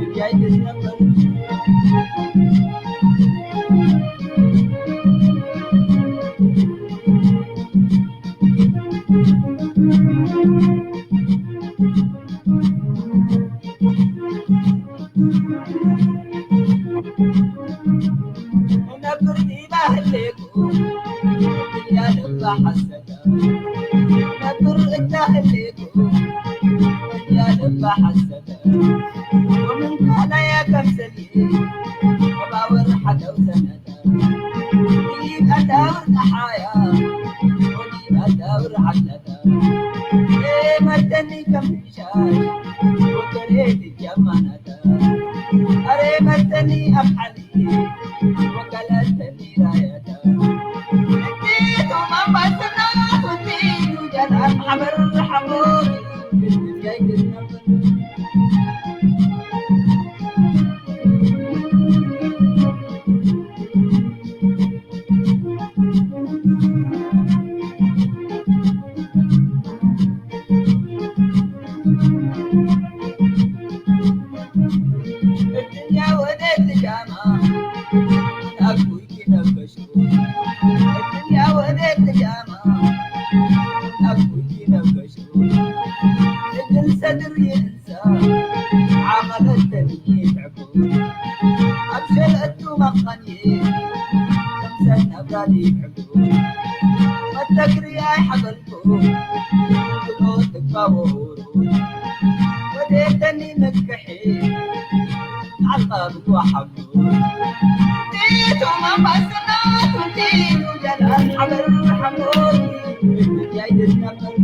እያየን ነበር። ነብር ዲባ ህሌኩ እያ ልባ ሓሰተ። ነብር እታ ህሌኩ እያ ልባ ሓሰተ። ወምን ካላያ ከምሰሊ ወባወር ሓደው ሰነተ። ዲብ ኣዳውር ጸሓያ ወዲብ ኣዳውር ዓለተ። መተኒ ከም ሻሽ ወገሬ ትጀማናተ። ኣሬ መተኒ ኣብ ሓሊ ወከለተኒ ራየተ። እቲቶም ኣምባሰና ወቲኑ ጀላን ሓበር ሓቦ ክትያይ ክትነብር። እድንያ ወደ ትጃማ ኣኩይ ኪነበሽኩ። እድንያ ወደ ትጃማ ኣኩይ ኪነበሽኩ። እግል ሰድር ይእንሳ ዓመለተኒ ይትዕኩ። ኣብ ሸለቱ መኻኒ ከምሰን ኣብራሊ ይትዕኩ። መተግሪ ኣይሓበልኩ። ወዴተኒ መክሒ ዓቃብ ወሓሉ። ቲቶም ኣምባሰና ቲቱ ጀላን ሓበር ሓቦ ያይደናበር።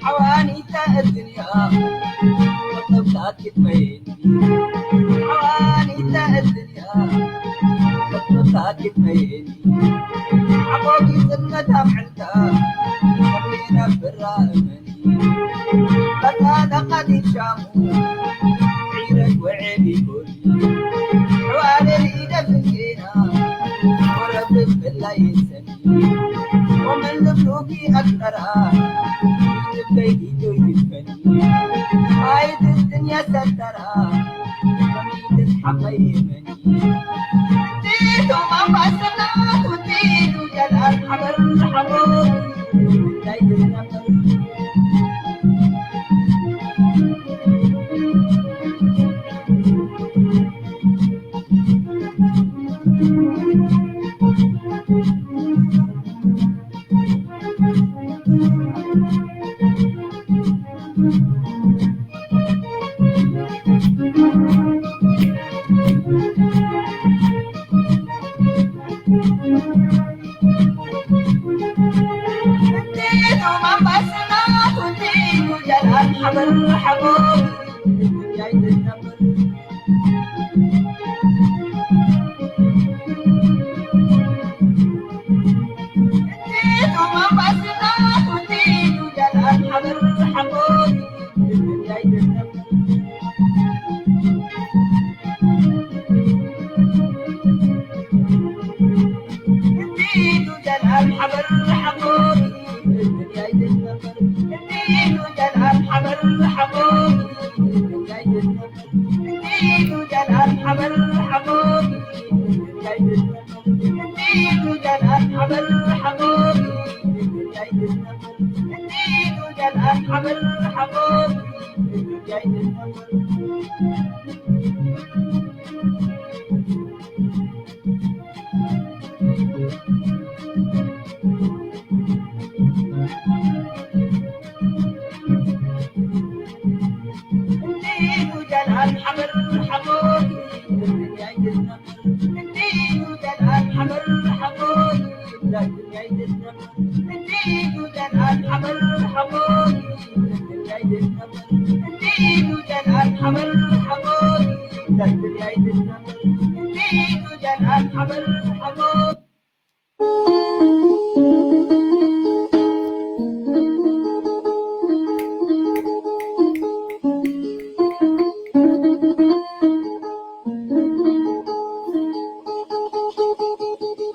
ሓዋኒታ እድንያ ወጠብታት ክትመየኒ። ሓዋኒታ እድንያ ወጠብታት ክትመየኒ። ዓቦጊ ጽልመት ኣምዕልታ ነብራ እመኒ። በቃ ደቃ ዲሻሙ ዒረግ ወዔቢ ጎል ሕዋርር ኢደፍንጌና ወረብብ ብላይሰኒ ወመን ልብሉኪ ኣክጠራ ይትበይ ኢዶ ይድፈኒ ኣይትስትን የሰተራ ከሚትስ ሓቐይ የመኒ ቲቱ ኣምባሰና ቲቱ ጀላል ሓበር ሓቦ እንታይ ትነበር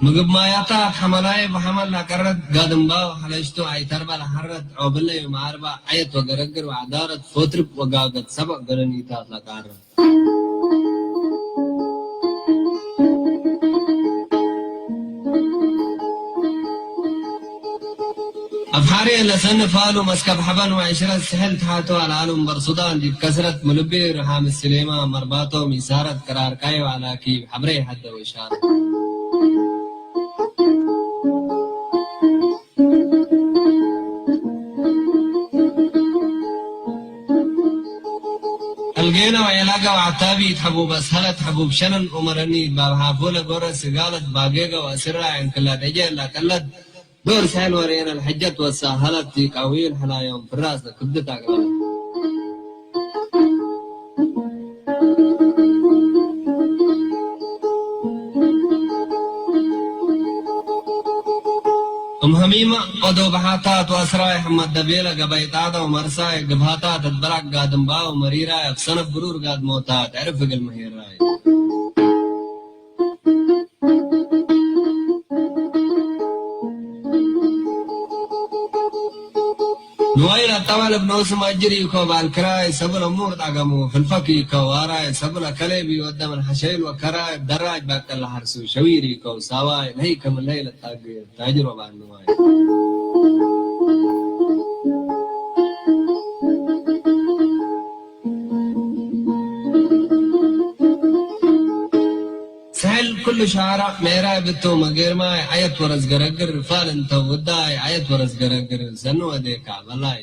ምግብ ማያታት ሓመላይ ብሓመል ላቀረት ጋድምባው ሓለሽቱ ኣይተርባ ላሓረት ዖብለዩ ማዕርባ ዓየት ወገረግር ዋዕዳረት ፎትርብ ወጋገት ሰብዕ ገለኒታት ላቃረት። ኣብ ሓርየ ለሰኒ ፋሉ መስከብ ሓበን ወዕሽረት ስሕል ተሓቶ ኣልኣሉ እምበር ሱዳን ዲብ ከስረት ምልቤ ርሃ ምስሌማ መርባቶም ይሳረት ቅራርቃይ ዋላኪ ሓብረይ ሓደ ወሻረት። القينا وعلاقة وعتابي تحبوب أسهلت حبوب شنن أمرني باب حافولة قرى سقالت باقيقة وأسرة إن كلا دجال لا كلت دور سهل ورينا الحجة وسهلت تيك أويل حلا يوم في الراس كبدت أقلت. እም ሃሚማ ኦዶ ባሓታት ወኣስራይ ሓማድ ደቤለ ገባይ ጣዳ ወመርሳይ ግብሃታት ኣድበራቅ ጋድምባ ወመሪራይ ኣብ ሰነፍ ብሩር ጋድሞታት ዕርፍ እግል መሄራይ። ንዋይል ኣጣባለብ ነውስም ኣጅር ይኮ ባል ክራይ ሰብለ ሙር ጣገሙ ፍልፈክ ይኮ ዋራይ ሰብለ ከሌብ ይወደምን ሓሸይል ወከራይ ደራጅ ባቀላ ሓርሱ ሸዊር ይኮ ሳዋይ ነይ ከም ለይለ ታግር ታጅሮ ባል ንዋይ። ስሕል ኩሉ ሸዓራ ምዕራይ ብቶ መጌርማይ ዓየት ወረዝ ገረግር ፋል እንተ ውዳይ ዓየት ወረዝ ገረግር ሰኒ ወዴካ በላይ።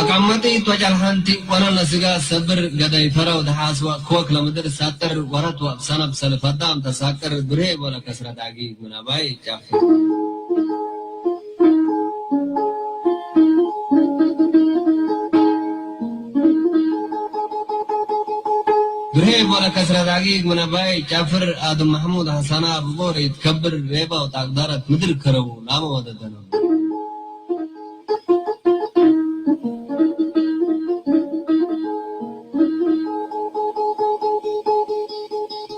ኣቃመጢ ቶጫል ሓንቲ ወለለ ስጋ ሰብር ገዳይ ፈረው ደሓስዋ ክወክ ለምድር ሳጥር ወረት ወብ ሰነብ ሰልፍ ኣዳም ተሳቅር ብርሄ ወለ ከስረት ዓጊ ምናባይ ጫፍ። ብርሄ ቦለ ከስረት ዓጊግ ምነባይ ጫፍር ኣድም ማሕሙድ ሓሳና ብቦር ይትከብር ሬባ ወጣቅዳረት ምድር ከረቡ ላመ ወደደነው።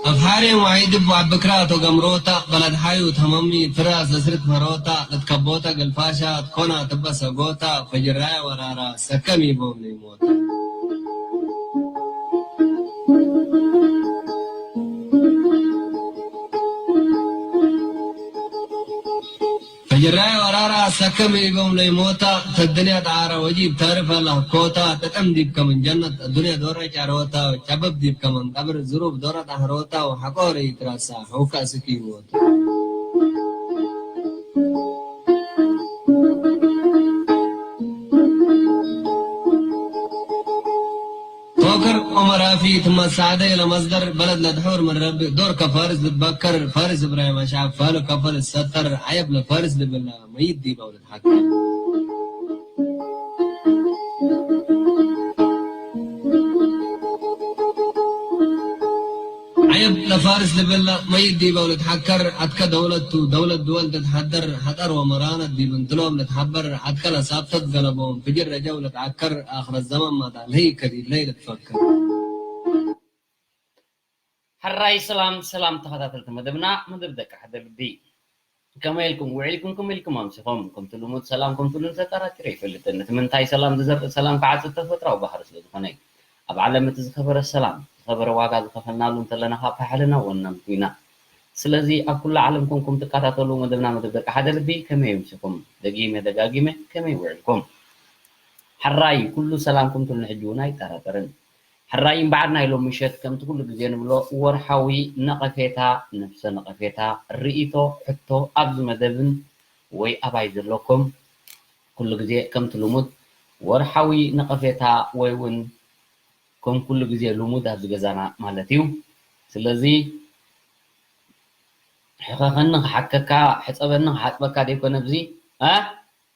ኣብ ሓሬን ዋዒድብ ኣብ ብክራት ወገምሮታ በለድ ሓዩ ተመሚ ፍራስ እስርት መሮታ ልትከቦተ ገልፋሻ ትኮና ትበሰጎታ ፈጅራያ ወራራ ሰከም ይቦም ንይሞታ። ፈጅራይ ወራራ ሰከም ኢጎም ለይሞታ ተድንያ ጣራ ወጂብ ታርፍ ኣላ ኮታ ተጠም ዲብ ከመን ጀነት ኣዱንያ ዶረ ጫሮታ ጨበብ ዲብ ከመን ቀብር ዝሩብ ዶረ ጣህሮታ ወሐቆር ይትራሳ ሑካ ስኪ ሞት። ቶከር ኦመር ኣፊ ትመሳዕደ ኢለ መስደር በለድ ለድሑር ምን ረቢ ዶር ከፋርስ ልትበከር ፋርስ እብራሂም ኣሽዓብ ፋሉ ከፈል ሰተር ዓየብ ለፋርስ ልብላ መይት ዲባ ወልትሓከር። ዓየብ ለፋርስ ልብላ መይት ዲባ ወልትሓከር። ዓድከ ደውለት ቱ፣ ደውለት ድወል ትትሓደር፣ ሓጠር ወመራነት ዲብ እንትሎም ልትሓበር፣ ዓድከ ለሳብተት ገለቦም፣ ፍጅር ረጀው ልትዓከር፣ ኣኽረት ዘመን ማጣ ለህይ ከዲድ ለይ ልትፈክር። ሕራይ ሰላም ሰላም ተኸታተልቲ መደብና፣ መደብ ደቂ ሓደ ልቢ። ከመይ ኢልኩም ውዒልኩም? ከመይ ኢልኩም ኣምሲኹም? ከምቲ ልሙድ ሰላም ከምቲ ሉን ተጠራጢረ ኣይፈልጥን። እቲ ምንታይ ሰላም ዝዘርእ ሰላም ክዓጽድ ተፈጥራዊ ባህሪ ስለ ዝኾነ እዩ። ኣብ ዓለም እቲ ዝኸበረ ሰላም፣ ዝኸበረ ዋጋ ዝኸፈልናሉ እንተለና ካብ ሓሕልና ወናምቱ ኢና። ስለዚ ኣብ ኩሉ ዓለም ኮንኩም ትከታተሉ መደብና መደብ ደቂ ሓደ ልቢ ከመይ ኣምሲኹም? ደጊመ ደጋጊመ ከመይ ውዒልኩም? ሕራይ ኩሉ ሰላም ከምቲ ሉን ሕጂ እውን ኣይጠራጠርን። ሕራይ እምበዓር ናይ ሎሚ ምሸት ከምቲ ኩሉ ግዜ ንብሎ ወርሓዊ ነቐፌታ፣ ነብሰ ነቐፌታ፣ ርእይቶ፣ ሕቶ ኣብዚ መደብን ወይ ኣባይ ዘለኩም ኩሉ ግዜ ከምቲ ልሙድ ወርሓዊ ነቐፌታ ወይ እውን ከም ኩሉ ግዜ ልሙድ ኣብዚ ገዛና ማለት እዩ። ስለዚ ሕኸኸኒ ክሓከካ፣ ሕጸበኒ ክሓጽበካ ደይኮነ፣ ኣብዚ እ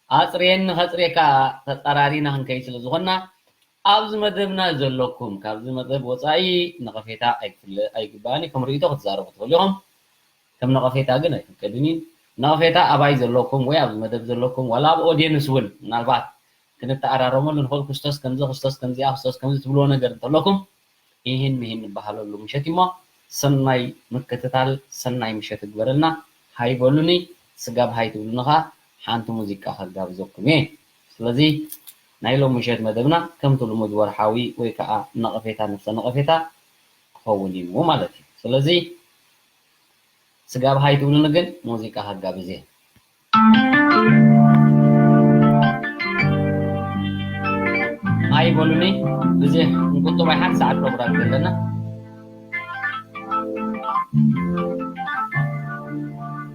ኣጽርየኒ ከጽርየካ ተጻራሪና ክንከይድ ስለ ዝኾንና፣ ኣብዚ መደብና ዘለኩም፣ ካብዚ መደብ ወጻኢ ነቐፌታ ኣይግባእን እዩ። ከም ርእይቶ ክትዛረቡ ትኽእሉ ኢኹም። ከም ነቐፌታ ግን ኣይፍቀድን እዩ። ነቐፌታ ኣባይ ዘለኩም ወይ ኣብዚ መደብ ዘለኩም ዋላ ኣብ ኦድየንስ እውን ምናልባት ክንተኣራረመሉ ንኽእል። ክርስቶስ ከምዚ፣ ክርስቶስ ከምዚኣ፣ ክርስቶስ ከምዚ ትብልዎ ነገር እንተለኩም፣ ይህን ምሂን ንበሃለሉ ምሸት እሞ ሰናይ ምክትታል፣ ሰናይ ምሸት እግበረልና። ሃይ በሉኒ፣ ስጋብ ሃይ ትብሉኒ ኸኣ ሓንቲ ሙዚቃ ከጋብዘኩም እየ። ስለዚ ናይ ሎም ምሸት መደብና ከምቲ ልሙድ ወርሓዊ ወይ ከኣ ነቐፌታ፣ ነፍሰ ነቐፌታ ክኸውን እዩ ማለት እዩ። ስለዚ ስጋብ ሃይ ትብሉኒ ግን ሙዚቃ ከጋብዝ እየ። ሃይ በሉኒ፣ ግዜ ክንቁጥብ ሓንቲ ሰዓት ፕሮግራም ዘለና።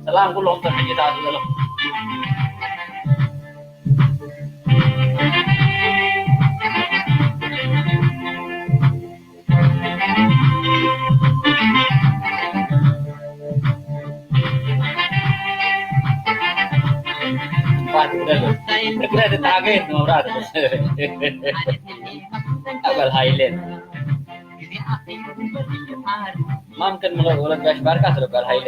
ሰላም ኩሎም ተምሕጅታት ዘለኹም። በል ሃይሌ ማምከን ምኸ ወለድ ጋሽ ባርካ ስለ በል ሃይሌ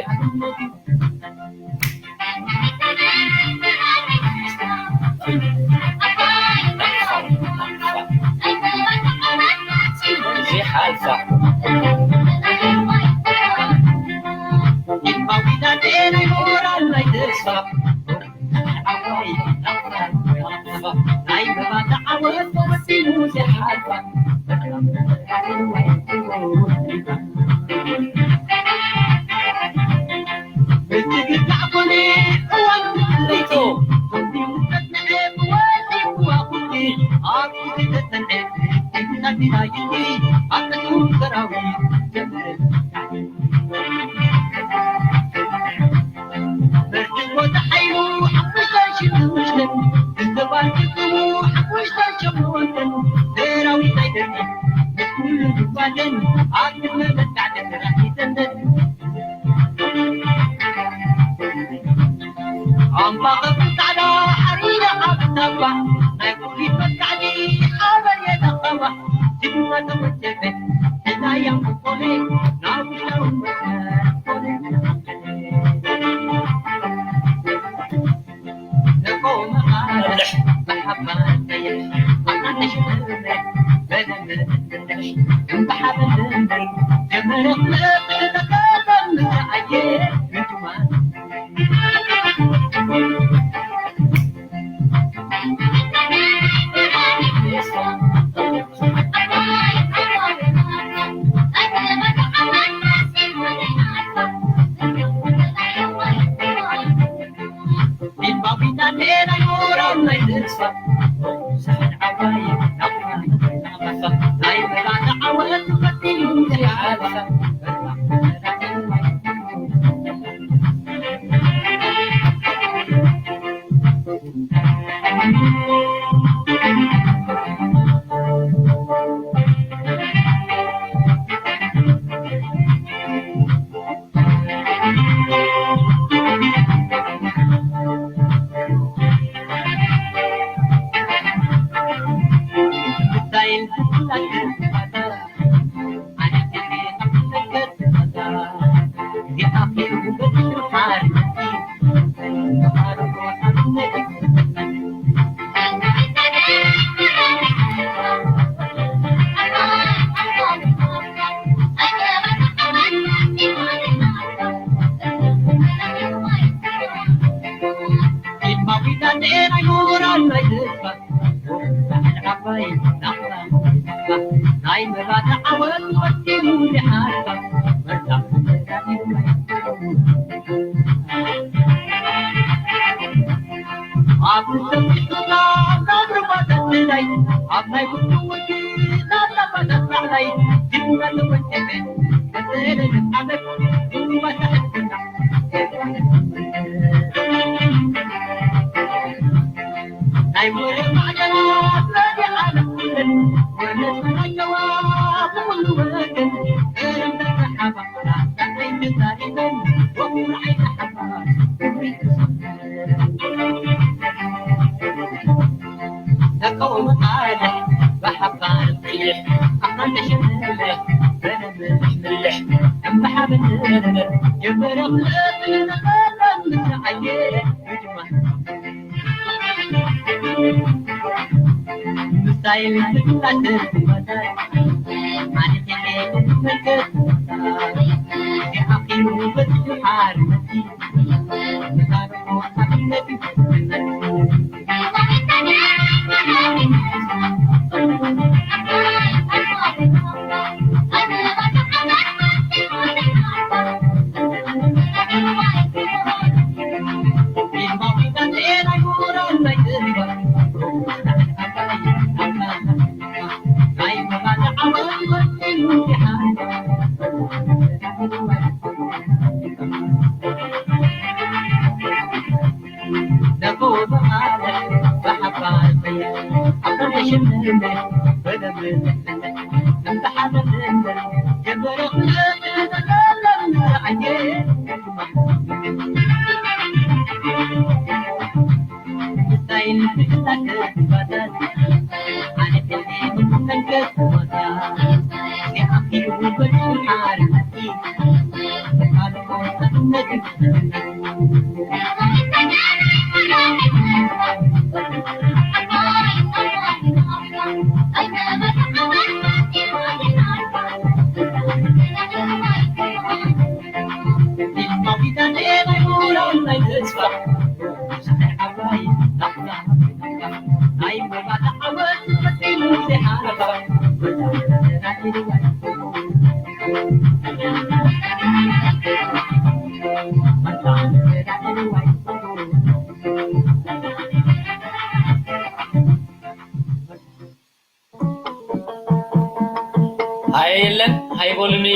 ሃየ የለን፣ ሃይ በሉኒ።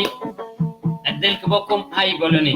ዕድል ክበኩም፣ ሃይ በሉኒ።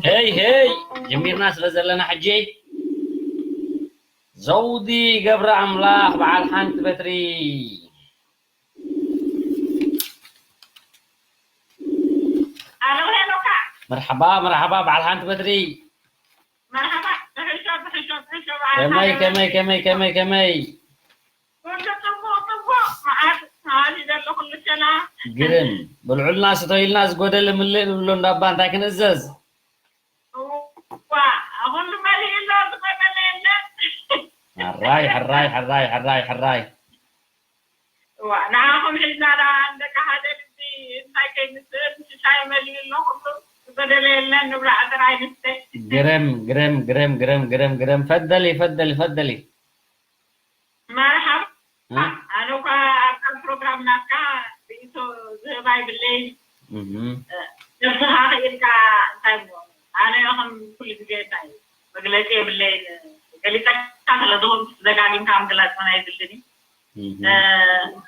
ሄይ ሄይ፣ ጀሚርና ስለ ዘለና ሕጂ፣ ዘውዲ ገብረ ኣምላኽ በዓል ሓንቲ በትሪ። ኣለው ሄኖካ። መርሓባ መርሓባ፣ በዓል ሓንቲ በትሪ። መርሓባ። ብሕሾ ብሕሾ ብሕሾ በዓል ከመይ ሓንቲ ከመይ በትሪ። ከመይ ከመይ ከመይ? ኩሉ ጽቡቕ ጽቡቕ። መዓት መዓት ይደሎ ኩሉ ሰላም። ግርም። ብልዑልና ስቶይልና፣ ዝጎደለ ምልእ ንብሎ እንዳባ፣ እንታይ ክንእዘዝ? እዋ፣ ኩሉ መሊኡ ኣሎ፣ ዝጎደለ የለን። ሕራይ ሕራይ ሕራይ ሕራይ ሕራይ። እዋ፣ ንዓኹም ሒዝና ደኣ ደቂ ሓደ ልቢ እንታይ ከይንስእል፣ ሽሻይ መሊኡ ኣሎ ኩሉ፣ ዝጎደለ የለን፣ ንብላዕ ጥራይ ንስተ። ግርም ግርም ግርም ግርም ግርም ግርም። ፈደሊ ፈደሊ ፈደሊ። መርሓባ። እ? ኣነ እኳ ኣብ ፕሮግራም ናትካ ርእይቶ ይብለይ። ነብስኻ ክኢልካ እንታይ እሞ ኣነ ከም ኩሉ ግዜ እንታይ መግለፂ የብለይን። ገሊፀካ ስለ ዝኾንኩ ደጋጊምካ ምግላፅ ናይ ዝልኒ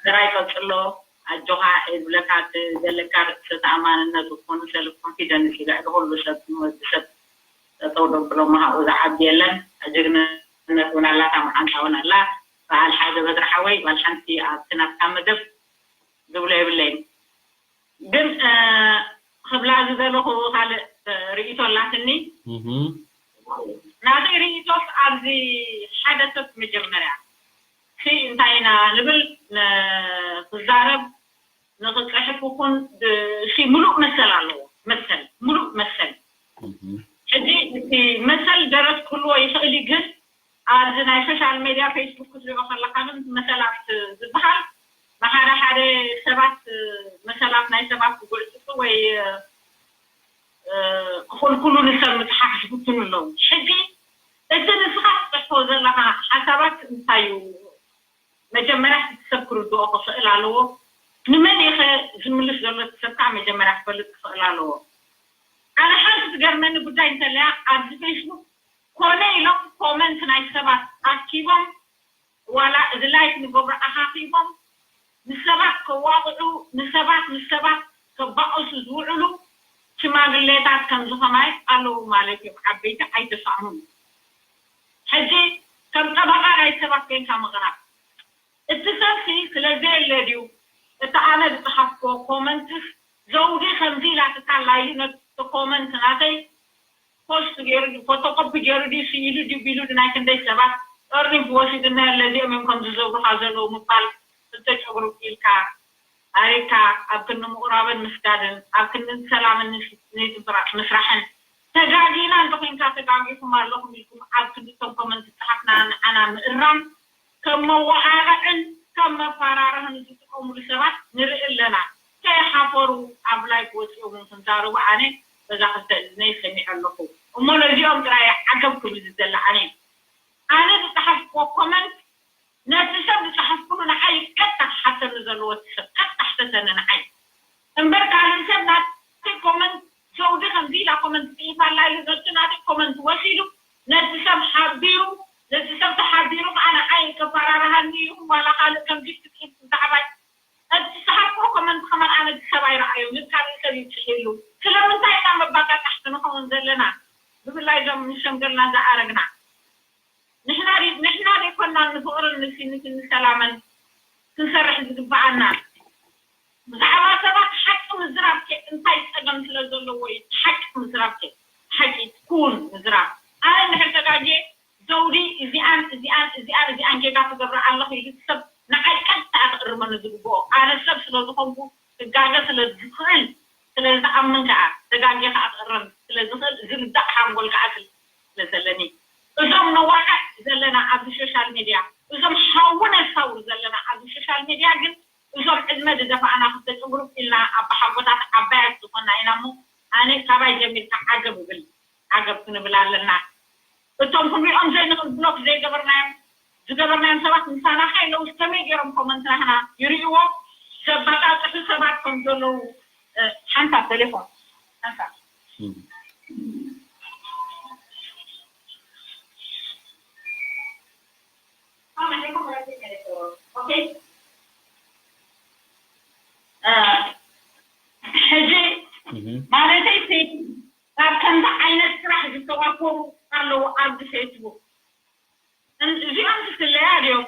ጥራይ ቀፅሎ። ኣጆኻ እየ ዝብለካ። እቲ ዘለካ ርእሰ ተኣማንነት ዝኾኑ ሰልፍ ኮንፊደንስ እዩ ልዕሊ ኩሉ ሰብ ንወዲ ሰብ ጠጠው ደብሎ ምሃቡ ዝዓቢ የለን። ጅግንነት እውን ኣላ፣ እታ መዓንጣ እውን ኣላ። በዓል ሓደ በትሪ ሓወይ በዓል ሓንቲ ኣብቲ ናትካ መደብ ዝብሎ የብለይን። ግን ክብላ ዝደለኹ ካልእ ርእይቶ ኣላትኒ። ናተይ ርእይቶስ ኣብዚ ሓደ ሰብ መጀመርያ ሲ እንታይ ኢና ንብል ክዛረብ ንክፅሕፍ ይኹን ሲ ምሉእ መሰል ኣለዎ። መሰል፣ ምሉእ መሰል። ሕጂ እቲ መሰል ደረት ክህልዎ ይኽእል እዩ፣ ግን ኣብዚ ናይ ሶሻል ሜድያ ፌስቡክ ክትሪኦ ከለካ ግን መሰላት ዝበሃል ንሓደ ሓደ ሰባት መሰላት ናይ ሰባት ክጉዕፅፁ ወይ ክኹልኩሉ ንሰብ ምፅሓፍ ዝፍትኑ ኣለዉ። ሕጂ እቲ ንስኻ ትፅሕፎ ዘለኻ ሓሳባት እንታይ እዩ? መጀመርያ እቲ ሰብ ክርድኦ ክኽእል ኣለዎ። ንመን ኢኸ ዝምልስ ዘሎ እቲ ሰብ ከዓ መጀመርያ ክፈልጥ ክኽእል ኣለዎ። ኣነ ሓንቲ ዝገርመኒ ጉዳይ እንተለያ ኣብዚ ፌስቡክ ኮነ ኢሎም ኮመንት ናይ ሰባት ኣኪቦም ዋላ እዚ ላይክ ንገብሮ ኣኻኺቦም ንሰባት ከዋቕዑ ንሰባት ምስ ሰባት ከባእሱ ዝውዕሉ ሽማግሌታት ከምዚ ከማይ ኣለዉ ማለት እዮም። ዓበይቲ ኣይተሳእኑን። ሕጂ ከም ጠበቓ ናይ ሰባት ኮይንካ ምቕራብ እቲ ሰብሲ ስለ ዘየለ ድዩ? እቲ ኣነ ዝፀሓፍክዎ ኮመንትስ ዘውዲ ከምዚ ኢላትካ ላይሉ ነቲ ኮመንት ናተይ ፖስት ገይሩ ድዩ ፎቶኮፒ ገይሩ ድዩ ስኢሉ ድዩ ቢሉ ናይ ክንደይ ሰባት ጠርኒፉ ወሲዱ እናሃለ እዚኦም እዮም ከምዚ ዘብሩኻ ዘለዉ ምባል ክልተ ጨጉሪ ኢልካ ኣሪካ ኣብ ክንዲ ምቑራብን ምስጋድን ኣብ ክንዲ ሰላምን ንይትንፍራስ ምስራሕን ተጋጊና እንተኮይንካ ተጋጊኹም ኣለኹም ኢልኩም ኣብ ክንዲ እቶም ኮመንት ዝፀሓፍና ንዓና ምእራም ከም መወቓቕዕን ከም መፈራርህን ዝጥቀምሉ ሰባት ንርኢ ኣለና። ከይሓፈሩ ኣብ ላይቭ ወፂኦም እውን ክዛረቡ ኣነ በዛ ክልተ እዝነይ ሰሚዐ ኣለኹ። እሞ ነዚኦም ጥራይ ዓገብ ክብል ዝደሊ ኣነ። ኣነ ዝፀሓፍክዎ ኮመንት ነቲ ሰብ ዝፀሓፍኩሉ ንዓይ ቀጥታ ክሓተኒ ዘለዎ እቲ ሰብ ቀጥታ ሕተተኒ ንዓይ። እምበር ካልእ ሰብ ናተይ ኮመንት ዘውዲ ከምዚ ኢላ ኮመንት ፅሒፋ ኣላ ኢሉ ነቲ ናተይ ኮመንት ወሲዱ ነቲ ሰብ ሓቢሩ ነቲ ሰብ ተሓቢሩ ከዓ ንዓይ ከፈራርሃኒ ይኹን ዋላ ካልእ ከምዚ ትፅሒፍ ብዛዕባይ እቲ ዝፀሓፍክዎ ኮመንት ከማን ኣነ እቲ ሰብ ኣይረኣዮን ግን ካልእ ሰብ ይፅሒሉ። ስለምንታይ ኢና መባቃቃሕቲ ንኸውን ዘለና ብፍላይ እዞም ንሸምገልና ዝኣረግና ንሕና ንሕና ዘይኮናን ንፍቕርን ንስኒትን ንሰላምን ክንሰርሕ ዝግበኣና ብዛዕባ ሰባት ሓቂ ምዝራብ ከ እንታይ ፀገም ስለ ዘለዎ እዩ ሓቂ ምዝራብ ከ ሓቂ ኩን ምዝራብ ኣነ እንድሕር ተጋግየ ዘውዲ እዚኣን እዚኣን እዚኣን እዚኣን ጌጋ ትገብር ኣለኹ ኢሉ ሰብ ንዓይ ቀጥታ ክእርመኒ ዝግብኦ ኣነ ሰብ ስለ ዝኾንኩ ክጋገ ስለ ዝኽእል ስለ ዝኣምን ከዓ ተጋግየ ከዓ ክእረም ስለ ዝኽእል ዝርዳእ ሓንጎል ከዓ ስለ ስለኒ እዞም ነዋሕሕ ዘለና ኣብዚ ሶሻል ሜድያ እዞም ሓዊ ነሳውር ዘለና ኣብዚ ሶሻል ሜድያ ግን እዞም ዕድመ ዝደፋእና ክልተ ጭጉርፍ ኢልና ኣባሓጎታት ዓባያት ዝኾና ኢና እሞ ኣነ ካባይ ጀሚርካ ዓገብ እብል ዓገብ ክንብል ኣለና እቶም ክንሪኦም ዘይንኽእል ብሎክ ዘይገበርናዮም ዝገበርናዮም ሰባት ምሳና ሓይለው ከመይ ገይሮም ኮመንት ናህና ይርእይዎ ዘባጣጥሑ ሰባት ከም ዘለዉ ሓንሳብ ቴሌፎን ሓንሳብ ሕጂ ማለተይ ሲ ካብ ከምዚ ዓይነት ስራሕ ዝተዋፈሩ ኣለዉ ኣብዚ ፌስቡክ እዚኦም ክፍለያ ድዮም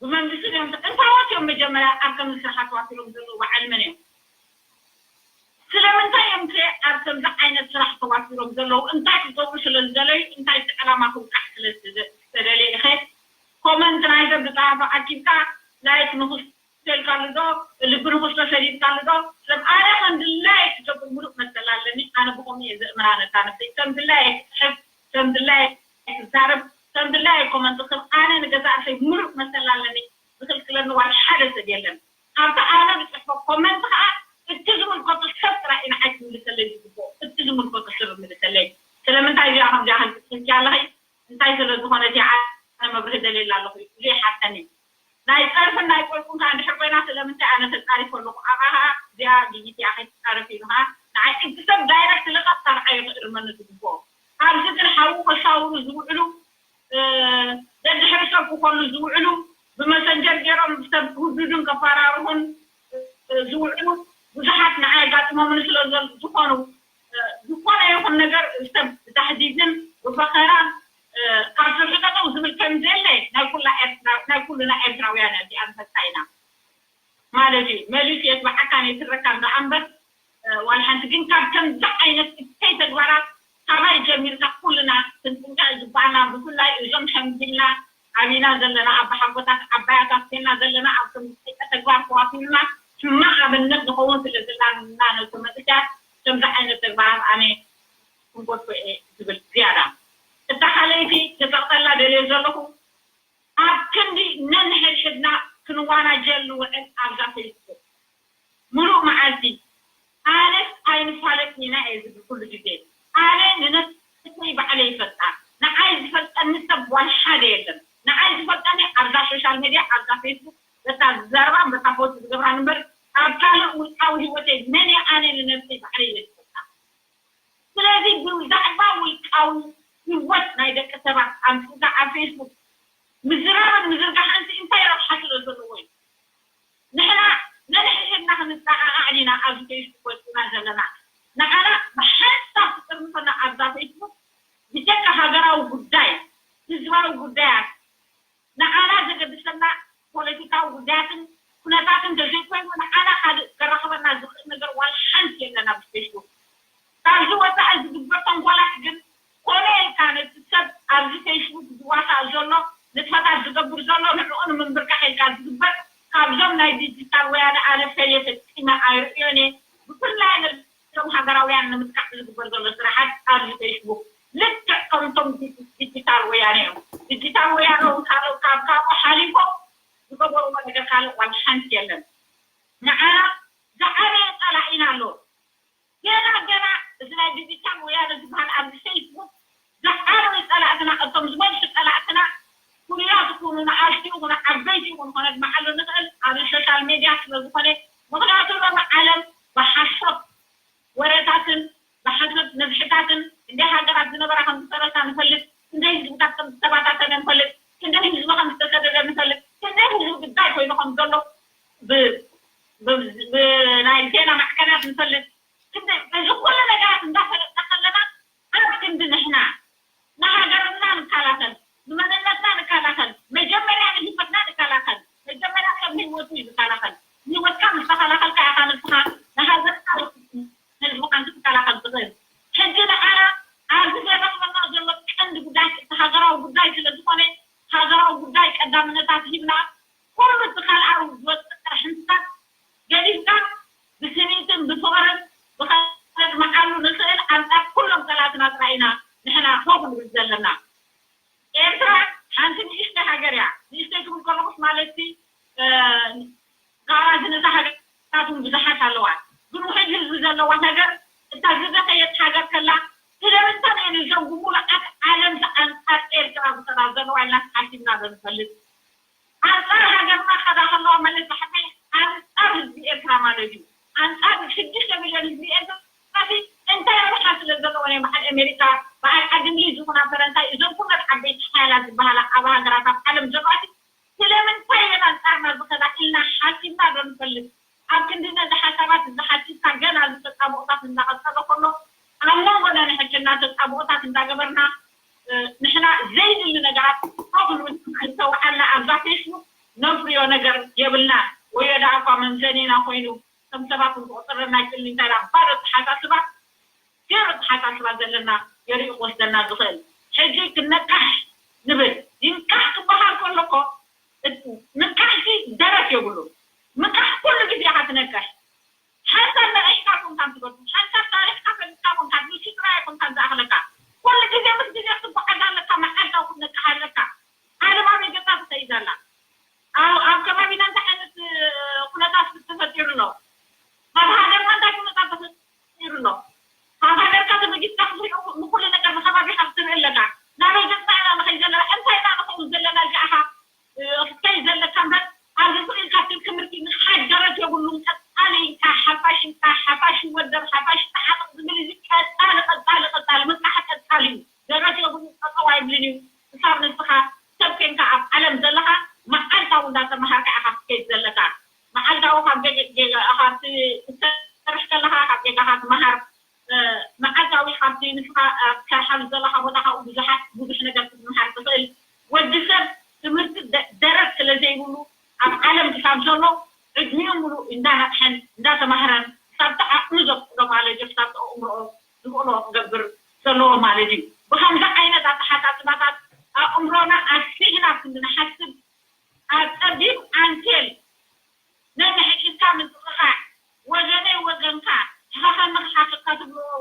ብመንግስቲ ድዮም እንታዎት እዮም መጀመርያ ኣብ ከምዚ ስራሕ ተዋፊሮም ዘለዉ በዓል መን እዮም ስለምንታይ እዮም ከ ኣብ ከምዚ ዓይነት ስራሕ ተዋፊሮም ዘለዉ እንታይ ክገብሩ ስለ ዝደለዩ እንታይ እቲ ዕላማ ክውቃዕ ስለ ዝተደለየ ኢኸ ኮመንት ናይ ሰብ ዝፀሃፈ ኣኪብካ ላይክ ንክስ ተልካሉ ዶ ልቢ ንክስቶ ሰዲድካሉ ዶ ሰብ ኣነ ከም ድላይ ክገብር ሙሉእ መሰል ኣለኒ ኣነ ብከምኡ እየ ዘእምራ ነታ ነብሰይ ከም ድላይ እየ ክፅሕፍ ከም ድላይ እየ ክዛረብ ከም ድላይ እየ ኮመንት ክብ ኣነ ንገዛእ ርእሰይ ሙሉእ መሰል ኣለኒ ዝክልክለኒ ዋላ ሓደ ሰብ የለን ኣብቲ ኣነ ዝፅሕፎ ኮመንት ከዓ እቲ ዝምልከቶ ሰብ ጥራይ እዩ ንዓይ ክምልሰለይ ዝግብኦ እቲ ዝምልከቶ ሰብ ይምልሰለይ ስለምንታይ እዚኣ ከምዚኣ ክንፅሕፍኪ ኣለኺ እንታይ ስለ ዝኾነ እቲ ኣነ መብርሂ ደልየላ ኣለኹ ዘይሓተኒ ናይ ፀርፍን ናይ ቆልቁን ከዓ እንድሕር ኮይና ስለምንታይ ኣነ ተፃሪፈ ኣለኹ ኣብኣ ከዓ እዚኣ ግይት ኣይጻረፍ ኢሉ ኸዓ ንዓይ እቲ ሰብ ዳይረክት ልቐቕ ካብ ንዓይ ክእርመኒ ዝግብኦ። ኣብዚ ግን ሓዉ ከሻውሩ ዝውዕሉ፣ እ፣ ደድሕሪ ሰብ ክኾሉ ዝውዕሉ፣ ብመሰንጀር ገይሮም ሰብ ክህዱዱን ከፈራርሁን፣ እ፣ ዝውዕሉ ብዙሓት ንዓይ ኣጋጥሞምኒ ስለ ዘል-፣ ዝኾኑ፣ እ፣ ዝኾነ ይኹን ነገር ሰብ ብታህዲድን ብፈኸራን፣ እ፣ ካብ ስርሑ ጠጠው ዝብል ከም ዘየለ ናይ ኩላ ኤርትራ-፣ ናይ ኩልና ኤርትራውያን እያ፣ እዚኣ ንፈልጣ ኢና። ማለት እዩ። መሊሱ የትብዓካን የትረካን ደኣ እምበር፣ እ፣ ዋላ ሓንቲ። ግን ካብ ከምዚ ዓይነት እከይ ተግባራት ካባይ ጀሚርካ ኩልና ክንጥንቀቕ ይግባኣና። ብፍላይ እዞም ሸምጊልና ዓቢና ዘለና ኣባሓጎታት ዓባያታት ኮይና ዘለና ኣብ ከምዚ እከይ ተግባር ተዋፊርና ሕማቕ ኣብነት ንኸውን ስለ ዘለና ነቶም መንእሰያት ከምዚ ዓይነት ተግባራት ኣነ ክንገድፎ እየ ዝብል ዝያዳ። እታ ካልኣይቲ ክጸቕጠላ ደልየ ዘለኹ ኣብ ክንዲ ነንሕድሕድና ክንዋናጀል ንውዕል ኣብዛ ፌስቡክ። ምሉእ መዓልቲ ኣነስ ኣይንፋለጥን ኢና እየ ዝብል ኩሉ ግዜ። ኣነ ንነብሰይ ባዕለይ ይፈልጣ። ንዓይ ዝፈልጠኒ ሰብ ዋላ ሓደ የለን። ንዓይ ዝፈልጠኒ ኣብዛ ሶሻል ሜድያ፣ ኣብዛ ፌስቡክ፣ በታ ዝዛረባን በታ ፖስት ዝገብራን እምበር ኣብ ካልእ ውልቃዊ ህይወተይ መን እየ ኣነ ንነብሰይ ባዕለይ እየ ዝፈልጣ። ስለዚ ብዛዕባ ውልቃዊ ህይወት ናይ ደቂ ሰባት ኣምፂእካ ኣብ ፌስቡክ ምዝራብን ምዝርጋሕን እንታይ ረብሓ ስለ ዘለዎ እዩ? ንሕና ነንሕድሕድና ክንጠዓዓዕ ዲና ኣብዚ ፌስቡክ ወፂና ዘለና? ንዓና ብሓንሳብ ክጥርንፈና ኣብዛ ፌስቡክ ብጀካ ሃገራዊ ጉዳይ፣ ህዝባዊ ጉዳያት፣ ንዓና ዘገድሰና ፖለቲካዊ ጉዳያትን ኩነታትን ተዘይኮይኑ ንዓና ካልእ ከራኽበና ዝኽእል ነገር ዋላ ሓንቲ የለን ኣብዚ ፌስቡክ። ካብዚ ወፃኢ ዝግበር ተንኮላት ግን ኮነ ኢልካ ነቲ ሰብ ኣብዚ ፌስቡክ ዝዋሳእ ዘሎ ንጥፈታት ዝገብር ዘሎ ንዕኡ ንምንብርካኽ ኢልካ ዝግበር ካብዞም ናይ ዲጂታል ወያነ ኣነ ፈልየ ፈፂመ ኣይርእዮን እየ። ብፍላይ ነዞም ሃገራውያን ንምጥቃዕ ዝግበር ዘሎ ስራሓት ኣብዚ ፌስቡክ ልክዕ ከምቶም ዲጂ-፣ ዲጂታል ወያነ እዮም። ዲጂታል ወያነ እውን ካልእ ካብ ካብኡ ሓሊፎም ዝገበርዎ ነገር ካልእ ዋላ ሓንቲ የለን። ንዓና ዝዓበየ ጸላኢና ኣሎ። ገና ገና እዚ ናይ ዲጂታል ወያነ ዝበሃል ኣብዚ ፌስቡክ ዝዓበዩ ጸላእትና፣ እቶም ዝበዝሑ ጸላእትና ፍሉያት ይኹኑ ንኣሽቱ ይኹኑ ዓበይቲ ይኹኑ ከነድምዓሉ ንኽእል ኣብዚ ሶሻል ሜድያ ስለ ዝኾነ፣ ምኽንያቱ ሎሚ ዓለም ብሓሶት ወረታትን ብሓሶት ነብሕታትን ክንደይ ሃገራት ዝነበራ ከም ዝፈረሳ ንፈልጥ፣ ክንደይ ህዝብታት ከም ዝተባታተነ ንፈልጥ፣ ክንደይ ህዝቢ ከም ዝተሰደደ ንፈልጥ፣ ክንደይ ህዝቢ ግዳይ ኮይኑ ከም ዘሎ ብ-፣ ብ-፣ ብናይ ዜና ማዕከናት ንፈልጥ። ክንደይ፣ እዚ ኩሉ ነገራት እንዳፈለጥና ከለና ኣብ ክንዲ ንሕና ንሃገርና ንከላኸል፣ ንመንነትና ንከላኸል፣ መጀመርያ ንህይወትና ንከላኸል። መጀመርያ ሰብ ንህይወቱ እዩ ዝከላኸል። ንህይወትካ ምስ ተኸላኸልካ ኢኻ ንስኻ ንሃገርካ ንህዝብኻን ክትከላኸል ትኽእል። ሕጂ ንዓና ኣብዚ ዘረኽበና ዘሎ ቀንዲ ጉዳይ እቲ ሃገራዊ ጉዳይ ስለ ዝኾነ፣ ሃገራዊ ጉዳይ ቀዳምነታት ሂብና ኩሉ እቲ ካልኣዊ ዝወፅእ ጥርሕንታት ገዲፍካ ብስኒትን ብፍቕርን ብኸነድምዓሉ ንኽእል ኣንጻር ኩሎም ጸላእትና ጥራይ ኢና ንሕና ሆ ክንብል ዘለና። ኤርትራ ሓንቲ ንእሽተይ ሃገር እያ። ንእሽተይ ክብል ከለኹስ ማለትሲ፣ እ፣ ጋራ ዝነዛ ሃገራት እውን ብዙሓት ኣለዋ። ግን ውሑድ ህዝቢ ዘለዋ ሃገር፣ እታ ዝደኸየት ሃገር ከላ፣ ስለምንታይ እየን እዞም ብምሉኣት ዓለም ኣንጻር ኤርትራ ዝሰራ ዘለዋ ኢልና ሓሲብና ዶ ንፈልጥ? ኣንጻር ሃገርና ከዳ ከለዋ ማለት ብሓፈይ ኣንጻር ህዝቢ ኤርትራ ማለት እዩ። ኣንጻር ሽዱሽተ ሚልዮን ህዝቢ ኤርትራ ሲ እንታይ ረብሓ ስለ ዘለዎ ናይ በዓል ኣሜሪካ፣ በዓል ዓዲ እንግሊዝ ይኹና ፈረንሳይ፣ እዞም ኩለን ዓበይቲ ሓያላት ዝበሃላ ኣብ ሃገራት ኣብ ዓለም ዘለዋ ሲ ስለምንታይ እየን ኣንጻርና ዝኸዳ ኢልና ሓሲብና ዶ ንፈልጥ? ኣብ ክንዲ ነዚ ሓሳባት እዚ ሓሲብካ ገና እዚ ተጣብኦታት እንዳቐጸለ ከሎ ኣብ መንጎ ነንሕድሕድና ተጣብኦታት እንዳገበርና፣ እ፣ ንሕና ዘይድሊ ነገራት ኮፍ ንብል ዝተውዓልና ኣብዛ ፌስቡክ ነፍርዮ ነገር የብልና። ወዮ ደኣ እኳ መምዘኒና ኮይኑ ከም ሰባት ንዝቆጽረና ይክእል እንታይ ኢላ ባዶ ኣተሓሳስባ ገይሩ ኣተሓሳስባ ዘለና ገይሩ እዩ ክወስደና ዝኽእል። ሕጂ ክንነቃሕ ንብል። ይንቃሕ ክበሃል ከሎ እኮ እቲ ምንቃሕሲ ደረት የብሉን። ምንቃሕ ኩሉ ግዜ ኢኻ ትነቅሕ። ሓንሳብ ነቒሕካ ኮንካ ትገድፎ፣ ሓንሳብ ታሪኽካ ፈሊጥካ ኮንካ፣ ንሱ ጥራይ ኣይኮንካን ዝኣኽለካ። ኩሉ ግዜ ምስ ግዜ ክትጓዓዝ ኣለካ፣ መዓልታዊ ክትነቅሕ ኣለካ። ዓለም ኣበይ ገጻ ትኸይድ ኣላ? ኣብ፣ ኣብ ከባቢና እንታይ ዓይነት፣ እ፣ ኩነታት ተፈጢሩ ኣሎ? ኣብ ሃገርና እንታይ ኩነታት ተፈጢሩ ኣሎ? ካብ ሃገርካ ተበጊስካ ክትሪኦ ንኩሉ ነገር ንከባቢኻ ክትርኢ ኣለካ። ናበይ ገጽና ኢና ንኸይድ ዘለና? እንታይ ኢና ንኸውን ዘለና ኢልካ ኢኻ፣ እ፣ ክትከይድ ዘለካ እምበር፣ ኣብዚ ስቕ ኢልካ ትብል ትምህርቲ ንሓደረት የብሉን። ቀጻሊ ኢልካ፣ ሓፋሽ ኢልካ፣ ጌጋኻ ትመሃር። መዓልታዊ ካብቲ ንስኻ ኣብ ትሰርሓሉ ዘለኻ ቦታ ካብኡ ብዙሓት ብዙሕ ነገር ክትመሃር ትኽእል። ወዲ ሰብ ትምህርቲ ደረት ስለ ዘይብሉ ኣብ ዓለም ክሳብ ዘሎ ዕድሚኡ ሙሉእ እንዳነቕሐን እንዳተማህረን ክሳብቲ ዓቕሚ ዘፍቅዶ ማለት እዩ ክሳብቲ ኣእምሮኦ ዝኽእሎ ክገብር ዘለዎ ማለት እዩ። ብኸምዚ ዓይነት ኣተሓሳስባታት ኣእምሮና ኣስፊሕና ክንዲ ንሓስብ ኣብ ጸቢብ ዓንኬል ነንሕድሕድካ ምጥቕቓዕ፣ ወገነይ ወገንካ፣ ትኸኸኒ ክሓክካ ትብልዎ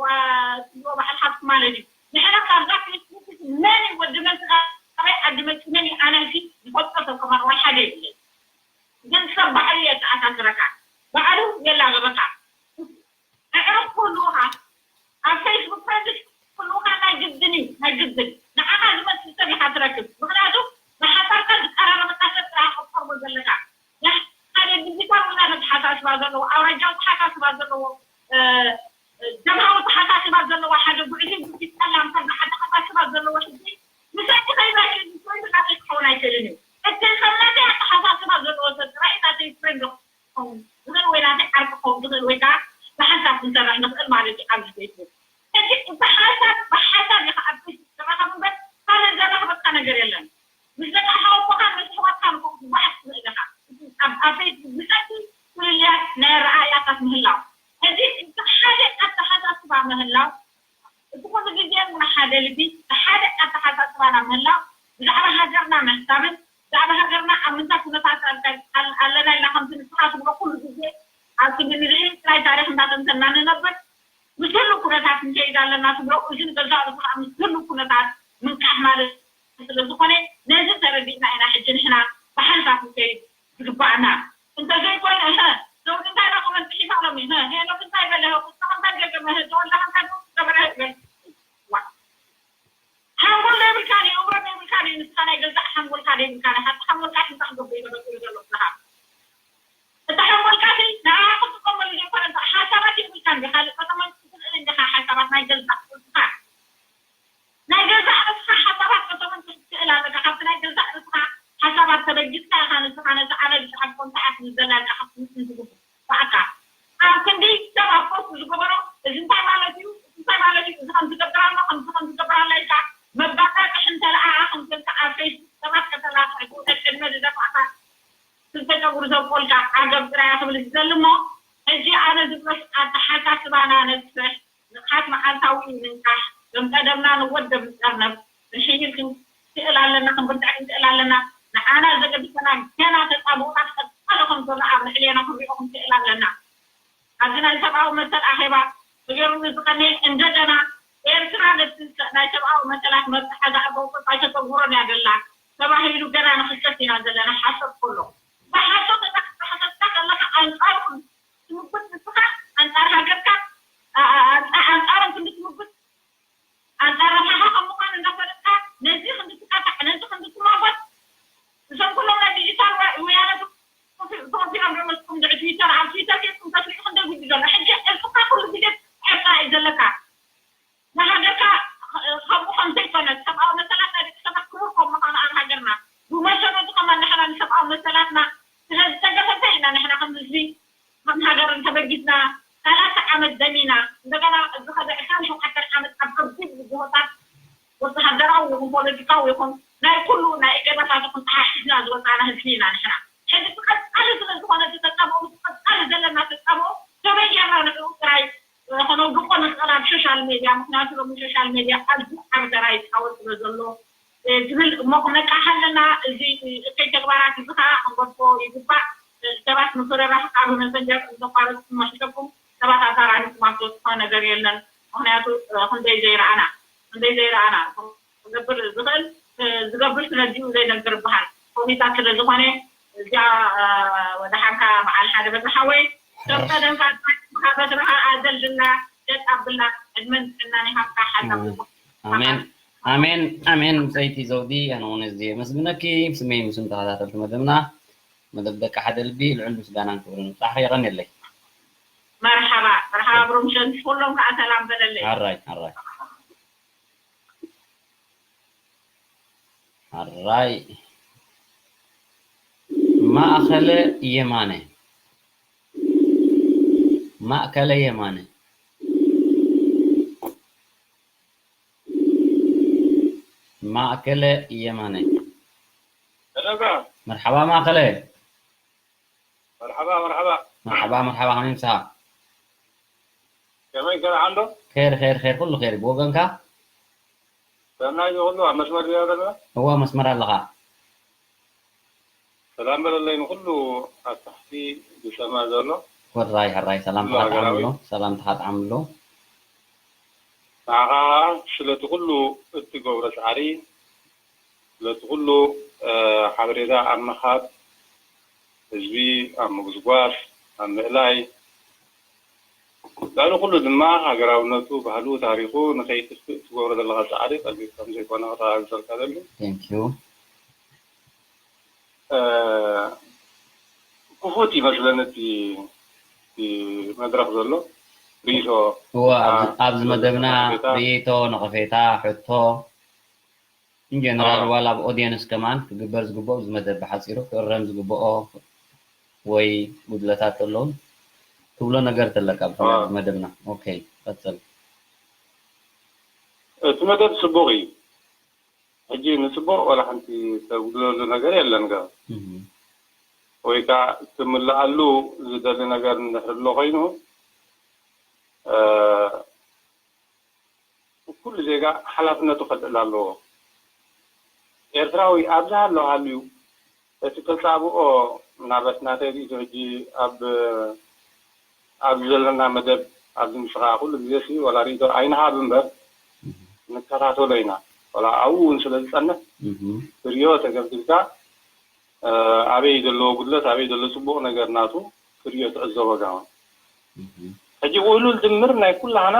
ባዕልኻ ማለት እዩ። ንሕና ካብዛ ፌስቡክ መን እዩ ወዲ መን ስጋ ኣበይ ዓዲ መፂኡ መን እዩ ኣነ ሕጂ ዝፈልጦ ሰብ ከማን ዋላ ሓደ የብለይ። ግን ሰብ ባዕሉ የተኣሳስረካ፣ ባዕሉ የላገበካ። ኣዕሩኽ ክህልዉኻ ኣብ ፌስቡክ ፍሬንድስ ክህልዉኻ ናይ ግድን እዩ፣ ናይ ግድን። ንዓኻ ዝመስል ሰብ ኢኻ ትረክብ። ምኽንያቱ ንሓሳብካ ዝቀራረበካ ሰብ ጥራሕ ክትቀርቦ ዘለካ። ናይ ሓደ ዲጂታል ውላድ ኣተሓሳስባ ዘለዎ፣ ኣውራጃዊ ኣተሓሳስባ ዘለዎ፣ ጀብሃዊ ኣተሓሳስባ ዘለዎ፣ ሓደ ጉዕሽ ጉፊት ጠላም ሰብ ኣተሓሳስባ ዘለዎ ሕጂ ምሳይ ከይባሽ ፍሬንድ ናተይ ክኸውን ኣይክእልን እዩ። እቲ ከም ናተይ ኣተሓሳስባ ዘለዎ ሰብ ጥራይ ናተይ ፍሬንድ ክኸውን ዝኽእል ወይ ናተይ ዓርኪ ክኸውን ዝኽእል ወይ ከዓ ብሓንሳብ ክንሰርሕ ንኽእል ማለት እዩ ኣብዚ ፌስቡክ። ሕጂ እቲ ሓሳብ ብሓሳብ ኢኻ ኣብ ፌስቡክ ትራኸብ እምበር ካልእ ዘራኽበካ ነገር የለን። ምስ ደቂ ሓወቦኻን ምስ ኣሕዋትካን እኮ ክትጓዓዝ ትኽእል ኢኻ። ኣብ ፌስቡክ ብሰንኪ ፍልልያት ናይ ኣረኣእያታት ምህላው። ሕጂ እቲ ሓደ ኣተሓሳስባ ምህላው እቲ ኩሉ ግዜ እውን ሓደ ልቢ ብሓደ ኣተሓሳስባና ምህላው ብዛዕባ ሃገርና ምሕሳብን ብዛዕባ ሃገርና ኣብ ምንታይ ኩነታት ኣለና ኢልና ከምቲ ንስኻ ትብሎ ኩሉ ግዜ ኣብ ክንዲ ንርኢ ጥራይ ታሪኽ እንዳተንተና ንነብር ምስ ህሉ ኩነታት ንከይድ ኣለና ትብሎ እዚ ንገዛእ ርእሱ ከዓ ምስ ህሉ ኩነታት ምንቃሕ ማለት ስለ ዝኾነ ነዚ ተረዲእና ኢና ሕጂ ንሕና ብሓንሳብ ክንከይድ ዝግባኣና። እንተዘይኮይኑ እህ ዘውዲ እንታይ ዳ ኮመንት ጽሒፋ ሎሚ እህ ሄኖክ እንታይ በለ ቁስኻ እንታይ ገገመ እህ ተወልዳ ከምታ ዶ ገበረ እህ በል። ዋ ሓንጎል ዘይብልካን እዩ እምሮ ዘይብልካን እዩ ንስኻ ናይ ገዛእ ሓንጎልካ ዘይብልካን ሓንቲ ሓንጎልካ ሽንታ ክገብር እዩ ተበቂሉ ዘሎ ንስኻ። እቲ ሓንጎልካ ሲ ንዓኻ ክትጥቀመሉ ዘይኮነ ሓሳባት የብልካን ዲኻ ካልእ ከተመንጭ ትኽእል እንዲኻ ሓሳባት ናይ ገዛእ ርእስኻ ናይ ገዛእ ርእስኻ ሓሳባት ከተመንጭ ትኽእል ኣለካ። ካብቲ ናይ ገዛእ ርእስኻ ሓሳባት ተበጊስካ ኢኻ ንስኻ ነቲ ኣነ ዝሰሓትኮ እንታይ ኣስሊ ዘላ ኢልካ ክትምንትን ትግብእ። ብኣካ ኣብ ክንዲ ሰብ ኣብ ፖስት ዝገበሮ እዚ እንታይ ማለት እዩ እዚ እንታይ ማለት እዩ እዚ ከም ዝገብር ኣሎ ከምዚ ከም ዝገብር ኣሎ ኢልካ መባጣጥሕ እንተለኣ ከም ኮንካ ኣብ ፌስቡክ ሰባት ከተላፍዕ ትውዕል ዕድመ ዝደፋእካ ክልተ ጨጉሪ ዘብቆልካ ዓገብ ጥራይ ክብል ዝደሊ እሞ ሕጂ ኣነ ዝብሎስ ኣተሓሳስባና ነስፍሕ ንቕሓት መዓልታዊ እዩ ምንቃሕ ከም ቀደምና ንወደብ ንጠርነፍ ክንሕይል ክንክእል ኣለና ክንብርትዕ ክንክእል ኣለና ንዓና ዘገድሰና ገና ተጻብኦታት ቀጻሊ ከም ዘሎ ኣብ ልዕሌና ክንሪኦ ክንክእል ኣለና ኣብዚ ናይ ሰብኣዊ መሰል ኣኼባ ተገይሩሉ ዝቐነየ እንደገና ኤርትራ ነቲ ናይ ሰብኣዊ መሰላት መብጽሓ ዝኣበው ቅርጻ ኣይተተግብሮን እያ ዘላ ተባሂሉ ገና ንኽሰስ ኢና ዘለና ሓሶት ከሎ ብሓሶት እንዳተኸሰስካ ከለኻ ኣንጻሩ ትምጉት ንስኻ ኣንጻር ሃገርካ ኣንጻሮም ክንዲ ትምጉት ኣንጻር ረብሓኻ ከም ምዃኑ እንዳፈለጥካ ነዚ ክንዲ ትቃታዕ ነዚ ክንዲ ትማጎት እዞም ኩሎም ናይ ዲጂታል ወያነ ተወፊሮም ዶ መስኩም ድዒ ትዊተር ኣብ ትዊተር ኬድኩም ተስሪዑ ክንደይ ጉድ ዘሎ ሕጂ እልፍካ ኩሉ ግዜ ትዕርቃ እዩ ዘለካ ንሃገርካ ከምኡ ከም ዘይኮነት ሰብኣዊ መሰላት ናይ ደቂ ሰባት ክቡር ከም ምዃኑ ኣብ ሃገርና ብመሰረቱ ከማን ንሕና ንሰብኣዊ መሰላትና ስለ ዝተገፈፈ ኢና ንሕና ከም ህዝቢ ከም ሃገር እንተበጊስና ሰላሳ ዓመት ደሚና እንደገና እዚ ከዚ ዕስራን ሸውዓተን ዓመት ኣብ ከቢድ ብድሆታት ወተሃደራዊ ይኹን ፖለቲካዊ ይኹን ናይ ኩሉ ናይ እገዳታት ይኹን ተሓሒዝና ዝወፃና ህዝቢ ኢና ንሕና ሕዚ እቲ ቀፃሊ ስለ ዝኾነ እቲ ተፃብኦ ምስ ቀፃሊ ዘለና ተፃብኦ ከመይ ጌርና ንዕኡ ጥራይ ከነውድቆ ንኽእል ኣብ ሶሻል ሜድያ ምክንያቱ ሎሚ ሶሻል ሜድያ ኣዝዩ ዓቢ ተራ ይፃወት ስለ ዘሎ ዝብል እሞ ክነቃሕ ኣለና እዚ እከይ ተግባራት እዚ ከዓ ክንገድፎ ይግባእ ሰባት ምፍርራሕ ካብ መሰንጀር እንተቋረፅኩም መሕሰኩም ሰባት ኣታራሪኩም ኣትወፅኾ ነገር የለን ምክንያቱ ክንደይ ዘይረኣና ክንደይ ዘይረኣና ክገብር ዝኽእል ዝገብር ስለዚኡ ዘይነግር በሃል ኮሚታት ስለ ዝኾነ እዚኣ ወደ ሓንካ በዓል ሓደ በዝሓወይ ከም ቀደምካ በትርኻ ኣዘልድልና ሸጥ ኣብልና ዕድመን ጥዕናን ይሃብካ ሓሳብ ኣሜን ኣሜን ኣሜን ሰይቲ ዘውዲ ኣነ እውን እዚ የመስግነኪ ስመይ ምስም ተኸታተልቲ መደብና መደብ ደቂ ሓደ ልቢ ልዑል ምስጋናን ክብርን ብጣሕሪ የቐንየለይ መርሓባ መርሓባ ብሮምሸን ኩሎም ከዓ ሰላም በለለይ ኣራይ ኣራይ ኣራይ ማእኸለ የማነ ማእከለ የማነ ማእከለ የማነ። ደጋ መርሓባ ማእከለ። መርሓባ መርሓባ። መርሓባ መርሓባ፣ ከመይ ምሳኻ? ከመይ ገለ ዓንዶ? ኸይር ኸይር ኸይር፣ ኩሉ ኸይር። ብወገንካ? ሰናይ ይኹሉ ኣብ መስመር ዲያ ዘለና? እዋ መስመር ኣለኻ። ሰላም በለለይ ንኹሉ ኣብ ታሕቲ ዝሰምዕ ዘሎ። ሕራይ ሕራይ፣ ሰላምታኻ ሃገራዊ። ጥዓምሉ፣ ሰላምታኻ ጥዓምሉ። ንዓኻ ስለቲ ኩሉ እትገብሮ ጻዕሪ፣ ስለቲ ኩሉ ሓበሬታ ኣብ ምሃብ፣ ህዝቢ ኣብ ምጉስጓስ፣ ኣብ ምእላይ፣ ልዕሊ ኩሉ ድማ ሃገራውነቱ፣ ባህሉ፣ ታሪኹ ንኸይጥፍእ ትገብሮ ዘለኻ ጻዕሪ ቀሊል ከም ዘይኮነ ከተረጋግጸልካ ደሊ። Thank you። ክፉት ይመስለኒ እቲ መድረኽ ዘሎ ርእይቶ። እዋ ኣብዚ መደብና ርእይቶ፣ ነቐፌታ፣ ሕቶ ኢንጀነራል ዋላ ኣብ ኦድየንስ ከማን ክግበር ዝግብኦ ኣብዚ መደብ ብሓፂሩ ክእረም ዝግብኦ ወይ ጉድለታት ተለውን ትብሎ ነገር ተለካ ብፍላይ ኣብዚ መደብና። ኦኬ፣ ቀፅል። እቲ መደብ ፅቡቕ እዩ። ሕጂ ንፅቡቕ ዋላ ሓንቲ ተጉድለሉ ነገር የለን። ገ ወይ ከዓ ትምልኣሉ ዝደሊ ነገር እንድሕር ኣሎ ኮይኑ ኩሉ ዜጋ ሓላፍነቱ ከልዕል ኣለዎ። ኤርትራዊ ኣብዚ ኣሎ ሃልዩ እቲ ተጻብኦ ምናልባት ናተይ ርእይቶ ሕጂ ኣብ ኣብዚ ዘለና መደብ ኣብዚ ምስኻ ኩሉ ግዜ ሲ ዋላ ርእይቶ ኣይንሃብ እምበር ንከታተሎ ኢና። ዋላ ኣብኡ እውን ስለ ዝጸንሕ ክሪኦ ተገብድልካ ኣበይ ዘለዎ ጉድለት ኣበይ ዘሎ ጽቡቕ ነገር ናቱ ክሪኦ ትዕዘቦ ጋውን ሕጂ ውህሉል ድምር ናይ ኩላህና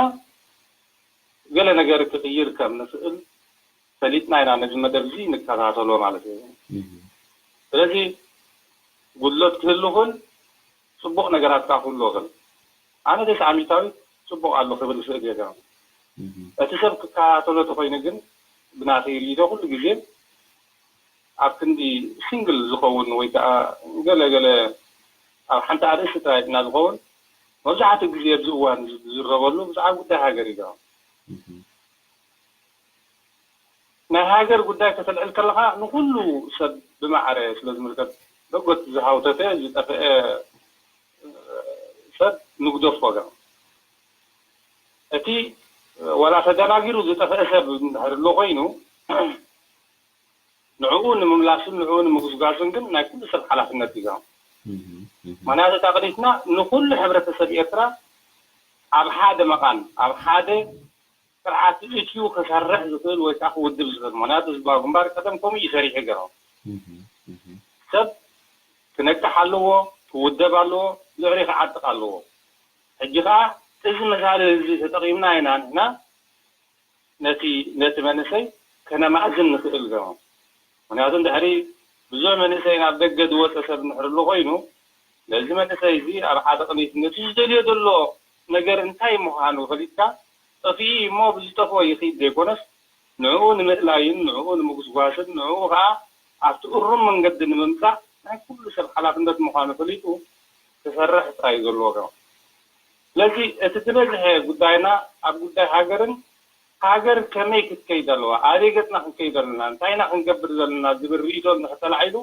ገለ ነገር ክቕይር ከም ንኽእል ፈሊጥና ኢና ነዚ መደብ እዚ ንከታተሎ ማለት እዩ። ስለዚ ጉድለት ክህሉ ክል ጽቡቕ ነገራት ከዓ ክህሉ ክል ኣነ ደስ ዓሚታዊ ጽቡቕ ኣሎ ክብል ይኽእል እየ። እቲ ሰብ ክከታተሎ ተኮይኑ ግን ብናተይ ርእይቶ ኩሉ ግዜ ኣብ ክንዲ ሲንግል ዝኸውን ወይ ከዓ ገለ ገለ ኣብ ሓንቲ ኣርእስቲ ጥራይ እና ዝኸውን መብዛሕትኡ ግዜ ኣብዚ እዋን ዝዝረበሉ ብዛዕባ ጉዳይ ሃገር እዩ። ናይ ሃገር ጉዳይ ከተልዕል ከለኻ ንኩሉ ሰብ ብማዕረ ስለ ዝምልከት ደጎት ዝሃውተተ ዝጠፍአ ሰብ ንግደፎ ገ እቲ ወላ ተደናጊሩ ዝጠፍአ ሰብ እንድሕር ኣሎ ኮይኑ ንዕኡ ንምምላስን ንዕኡ ንምጉስጓስን ግን ናይ ኩሉ ሰብ ሓላፍነት እዩ። ምክንያቱ እታ ቅኒትና ንኩሉ ሕብረተሰብ ኤርትራ ኣብ ሓደ መቓን ኣብ ሓደ ስርዓት እትዩ ክሰርሕ ዝኽእል ወይ ከዓ ክውድብ ዝኽእል። ምክንያቱ ህዝባዊ ግንባር ቀደም ከምኡ እዩ ሰሪሑ ገይሮም። ሰብ ክነቅሕ ኣለዎ፣ ክውደብ ኣለዎ፣ ልዕሊ ክዓጥቕ ኣለዎ። ሕጂ ከዓ እዚ መሳሊ እዚ ተጠቒምና ኢና ንሕና ነቲ ነቲ መንእሰይ ከነማእዝን ንኽእል ገይሮም። ምክንያቱ እንድሕሪ ብዙሕ መንእሰይ ናብ ደገ ዝወፀ ሰብ እንድሕር ኣሎ ኮይኑ ነዚ መንእሰይ እዚ ኣብ ሓደ ቅኒት ነቲ ዝደልዮ ዘሎ ነገር እንታይ ምዃኑ ፈሊጥካ ጠፊኡ እሞ ብዝጠፍኦ ይኽይድ ዘይኮነስ ንዕኡ ንምእላይን ንዕኡ ንምጉስጓስን ንዕኡ ከዓ ኣብቲ እሩም መንገዲ ንምምፃእ ናይ ኩሉ ሰብ ሓላፍነት ምዃኑ ፈሊጡ ክሰርሕ ጥራይ እዩ ዘለዎ። ስለዚ እቲ ዝበዝሐ ጉዳይና ኣብ ጉዳይ ሃገርን ሃገር ከመይ ክትከይድ ኣለዋ፣ ኣበይ ገፅና ክንከይድ ኣለና፣ እንታይ ኢና ክንገብር ዘለና ዝብል ርእይቶ እንድሕር ተላዒሉ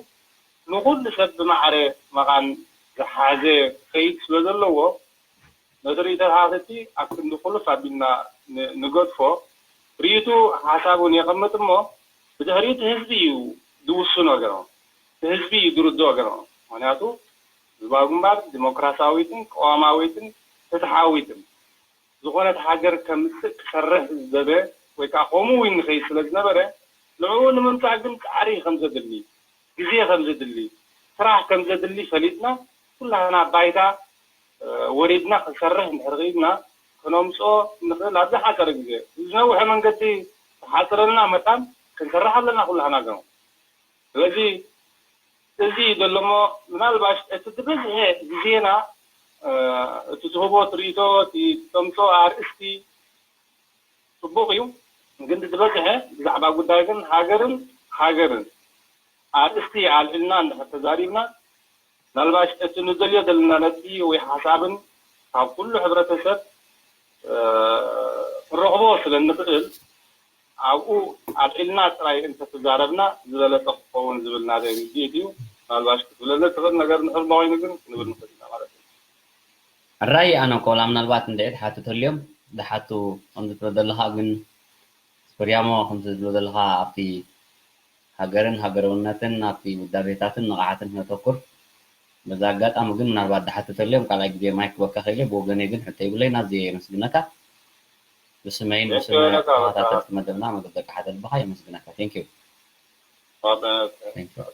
ንኩሉ ሰብ ብማዕረ መቓን ዝሓዘ ክኸይድ ስለ ዘለዎ ነቲ ርእይቶታት እቲ ኣብ ክንዲ ኩልፍ ኣቢልና ንገድፎ ርእይቱ ሓሳቡን የቐምጥ እሞ ብድሕሪኡ እቲ ህዝቢ እዩ ዝውስኖ ገርም እቲ ህዝቢ እዩ ዝርድኦ ገርም ምክንያቱ ህዝባዊ ግንባር ዲሞክራሲያዊትን ቅዋማዊትን ፍትሓዊትን ዝኾነት ሃገር ከምፅእ ክሰርሕ ዝደበ ወይ ከዓ ከምኡ እውን ንኸይድ ስለ ዝነበረ ንዕኡ ንምምፃእ ግን ፃዕሪ ከም ዘድሊ ግዜ ከም ዘድሊ ስራሕ ከም ዘድሊ ፈሊጥና ኩላህና ባይታ ወሪድና ክንሰርሕ እንድሕር ክኢልና ክነምፅኦ ንኽእል ኣብ ዝሓፀረ ግዜ ዝነውሐ መንገዲ ተሓፅረልና መጣን ክንሰርሕ ኣለና ኩላህና ገ ስለዚ እዚ እዩ ዘሎ እሞ ምናልባሽ እቲ ዝበዝሐ ግዜና እቲ ትህቦ ትርኢቶ እቲ ተምፅኦ ኣርእስቲ ፅቡቕ እዩ ግን ዝበዝሐ ብዛዕባ ጉዳይ ግን ሃገርን ሃገርን ኣርእስቲ ኣልዕልና እንድሕር ተዛሪብና ምናልባሽ እቲ ንደልዮ ዘለና ነጥቢ ወይ ሓሳብን ካብ ኩሉ ሕብረተሰብ ክንረኽቦ ስለ እንኽእል ኣብኡ ኣልዒልና ጥራይ እንተተዛረብና ዝበለጸ ክኸውን ዝብል ናተይ ርድኢት እዩ። ምናልባሽ ክትብለኒ ትኽእል ነገር እንድሕር እንተኾይኑ ግን ክንብል ንኽእል ኢና ማለት እዩ። ሕራይ ኣነ ኮላ ምናልባት እንድዒ ትሓቱ ተልዮም ዝሓቱ ከምዚ ትብሎ ዘለኻ ግን ስፕርያሞ ከምዚ ትብሎ ዘለኻ ኣብቲ ሃገርን ሃገራውነትን ኣብቲ ውዳቤታትን ንቕሓትን ክነተኩር በዚ ኣጋጣሚ ግን ምናልባት ዝሓቱ ተልዮም ካልኣይ ግዜ ማይክ ክበካ ክእል እየ። ብወገነይ ግን ሕቶ ይብለይ። ናዚ የመስግነካ። ብስመይን ብስመ ተኸታተልቲ መደብና መገደካ ሓደ ልብኻ የመስግነካ። Thank you። Thank you።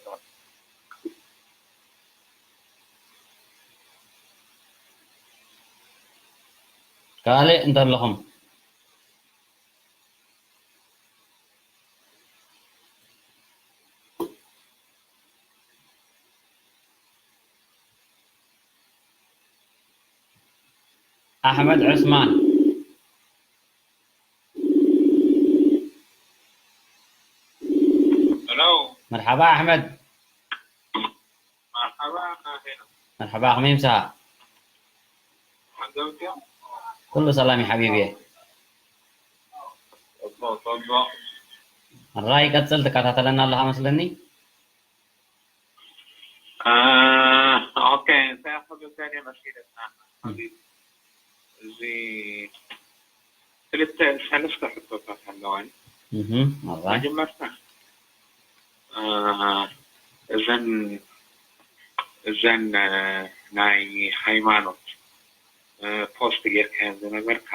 ካልእ እንተለኹም ኣሕመድ ዑስማን። ሄሎ። መርሓባ ኣሕመድ። መርሓባ ናቴና። መርሓባ፣ ከመይ ምሳኻ? ሓንገውትዮ? ኩሉ ሰላም እዩ ሓቢቢ። ጽቡቕ፣ ጽቡቕ። ራይ ቀጽል፣ ትከታተለና ኣለኻ መስለኒ። ኦኬ፣ እንታይ ክብል ደልየ መሲለካ? እዚ ክልተ ሰለስተ ሕቶታት ኣለዋኒ። መጀመርታ እዘን እዘን ናይ ሃይማኖት ፖስት ጌርካዮ ዝነበርካ፣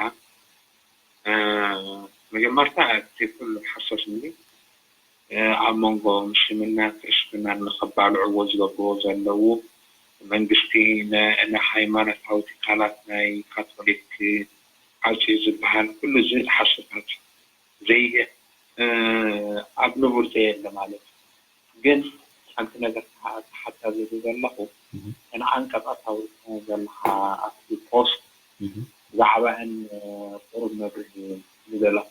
መጀመርታ እቲ ኩሉ ሓሶት እንዲ ኣብ መንጎ ምስልምናን ክርስትናን ንኸባልዕዎ ዝገብርዎ ዘለዉ፣ መንግስቲ ንሃይማኖታዊ ትካላት ናይ ካቶሊክ ዓፅዩ ዝበሃል ኩሉ እዚ ሓሶታት ዘይ ኣብ ንቡር ዘየለ ማለት እዩ። ግን ሓንቲ ነገር ክሓታ ዝብል ዘለኹ፣ እተን ዓንቀፃት ኣውሪድካዮ ዘለኻ ኣብቲ ፖስት ብዛዕባአን ቁሩብ መብርሂ ዝደለኹ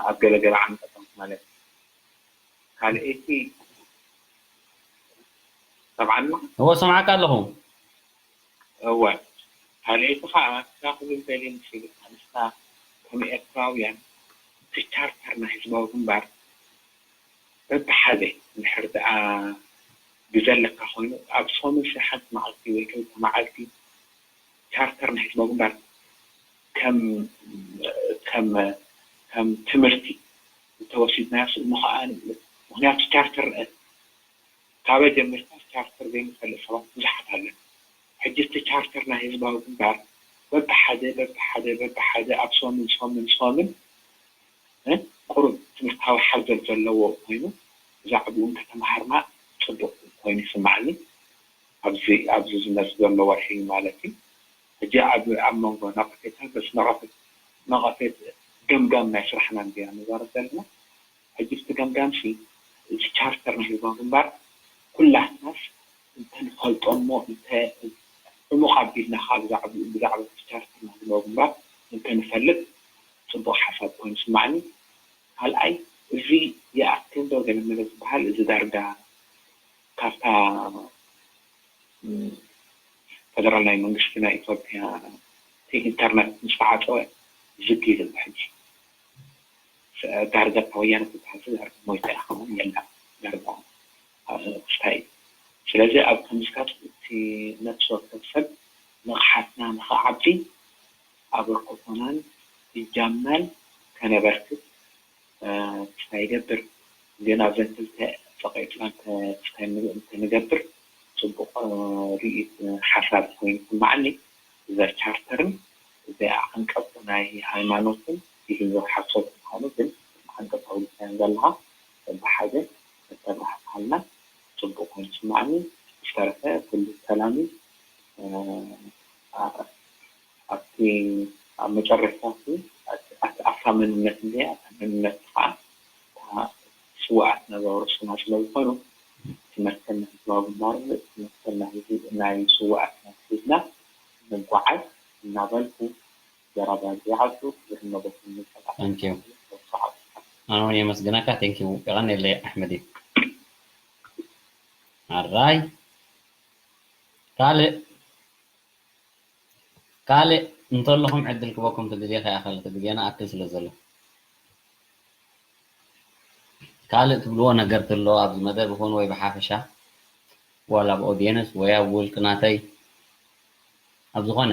ኣብ ገለገለ ዓንቀፃት ማለት እዩ። ካልኣይቲ ሰምዓና? እወ፣ ሰምዓካ ኣለኹ። እወ፣ ካልኣይቲ ከዓ እዛ ክብል ደልየ ምስ ኢልካ ንስኻ ከም ኤርትራውያን እቲ ቻርተር ናይ ህዝባዊ ግንባር በብሓደ እንድሕር ደኣ ብዘለካ ኮይኑ ኣብ ሰሙን ሓንቲ መዓልቲ ወይ ክልተ መዓልቲ ቻርተር ናይ ህዝባዊ ግንባር ከም ከም ከም ትምህርቲ እንተወሲድናዮ ስእኑ ከዓ ንብሎ። ምክንያቱ ቻርተር ካበይ ጀሚርካ ቻርተር ዘይንፈልጥ ሰባት ብዙሓት ኣለና። ሕጂ እቲ ቻርተር ናይ ህዝባዊ ግንባር በብሓደ በብሓደ በብሓደ ኣብ ሰሙን ሰሙን ሰሙን ቁሩብ ትምህርታዊ ሓዘል ዘለዎ ኮይኑ ብዛዕባኡ እንተተምሃርና ፅቡቅ ኮይኑ ይስማዓኒ። ኣብዚ ኣብዚ ዝመፅእ ዘሎ ወርሒ ማለት እዩ። ሕጂ ኣብ ኣብ መንጎ ነቐፌታ በስ ነቐፌት ነቐፌት ገምጋም ናይ ስራሕና እንዲያ ንዛረብ ዘለና። ሕጂ እቲ ገምጋምሲ እዚ ቻርተር ናይ ህዝባዊ ግንባር ኩላትናስ እንተንፈልጦ እሞ እንተ ዕሙቕ ኣቢልና ከዓ ብዛዕባ ብዛዕባ እቲ ቻርተር ናይ ህዝባዊ ግንባር እንተንፈልጥ ፅቡቕ ሓሳብ ኮይኑ ይስማዓኒ። ካልኣይ እዚ ይኣክል ዶ ገለመለ ዝበሃል እዚ ዳርጋ ካብታ ፈደራል ናይ መንግስቲ ናይ ኢትዮጵያ ኢንተርነት ምስ ተዓፀወ ዝግ ይብል ሕጂ። ዳርጋ እታ ወያነ ክትበሃል ዳርጋ ሞይታ እያ፣ ከምኡ የላ ዳርጋ ክስታይ እዩ። ስለዚ ኣብ ከምዚታት እቲ ነፍሲ ወከፍ ሰብ ንቕሓትና ንኽዓቢ ኣበርክቶናን እጃምናን ከነበርክት ተስፋ ይገብር። ግን ኣብዘን ክልተ ጸቒጥና እንተንገብር ጽቡቕ ርኢት ሓሳብ ኮይኑ ይስምዓኒ። እዛ ቻርተርን እዚኣ ዓንቀጽ ናይ ሃይማኖትን ኢሉ ዝሓሰብ ምዃኑ ግን ዓንቀጽ ኣውሊዕካዮ ዘለኻ በብሓደ እተብራህርሃልና ጽቡቕ ኮይኑ ይስምዓኒ። ብዝተረፈ ኩሉ ሰላም እዩ። ኣብቲ ኣብ መጨረሽታ እቲ ኣብታ መንነት እንድያ፣ እታ መንነት ከዓ እታ ስውኣትና ዘውረሱና ስለ ዝኾኑ እቲ መትከል ናይ ህዝባዊ ግንባር፣ እቲ መትከል ናይ ህዝቢ ናይ ስውኣትና ሒዝና ንጓዓዝ እናበልኩ ዘራባ ዘይዓብዱ ክብርን ሞገስን ንፀላእትና። Thank you። ኣነ እውን የመስግነካ። Thank you። የቐንየለይ ኣሕመድ። ኣራይ ካልእ ካልእ እንተለኹም ዕድል ክበኩም ትግዜ ከይኣኸለ ትግዜና ኣክል ስለ ዘሎ። ካልእ ትብልዎ ነገር ትሎ ኣብዚ መደብ ይኹን ወይ ብሓፈሻ ዋላ ኣብ ኦድየንስ ወይ ኣብ ውልቂ ናተይ ኣብ ዝኾነ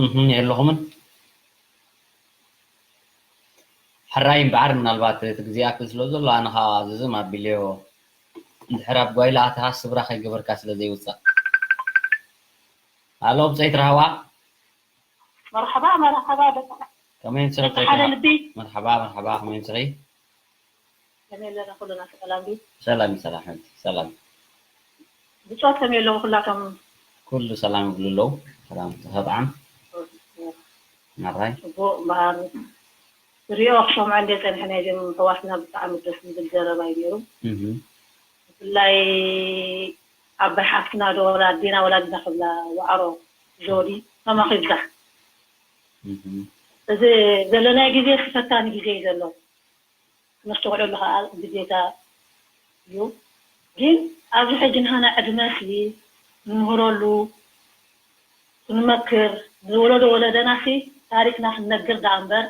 እህ የለኹምን ሕራይ እምበዓር ምናልባት እቲ ግዜ ኣክል ስለ ዘሎ ኣነ ኸዓ ዝዝም ኣቢለዮ እንድሕር ኣብ ጓይላ ኣተኻ ስብራ ከይገበርካ ስለ ዘይውፃእ ኣሎ ብፀይቲ ራህዋ መርሓባ መርሓባ ደቂ ከመይ ንስኺ ደቂ ሓደ ልቢ መርሓባ መርሓባ ከመይ ንስኺ ከመይ ኣለና ኩልና ሰላም ድዩ ሰላም እዩ ሰላም ሓንቲ ሰላም ብፆት ከመይ ኣለዉ ኩላቶም ኩሉ ሰላም ይብሉ ኣለዉ ሰላም ተኸጥዓም ናብራይ ፅቡቅ እምበኣር ዝሪኦ ክሰምዖ እንደ ፀንሐ ናይዞም ኣሕዋትና ብጣዕሚ ደስ ዝብል ዘረባ እዩ ነይሩ እህ ብፍላይ ዓባይ ሓፍትና ዶ ወላ ኣዴና ወላዲና ክብላ ዋዕሮ ዞዲ ከማኺ ይብዛሕ እህ እዚ ዘለናዮ ግዜ ፈታኒ ግዜ እዩ ዘሎ ክነስተውዕለሉ ከዓ ግዴታ እዩ ግን ኣብዚ ሕጂ ንሃና ዕድመ ሲ ንምህረሉ ክንመክር ንወለዶ ወለደና ሲ ታሪክና ክንነግር ደኣ እምበር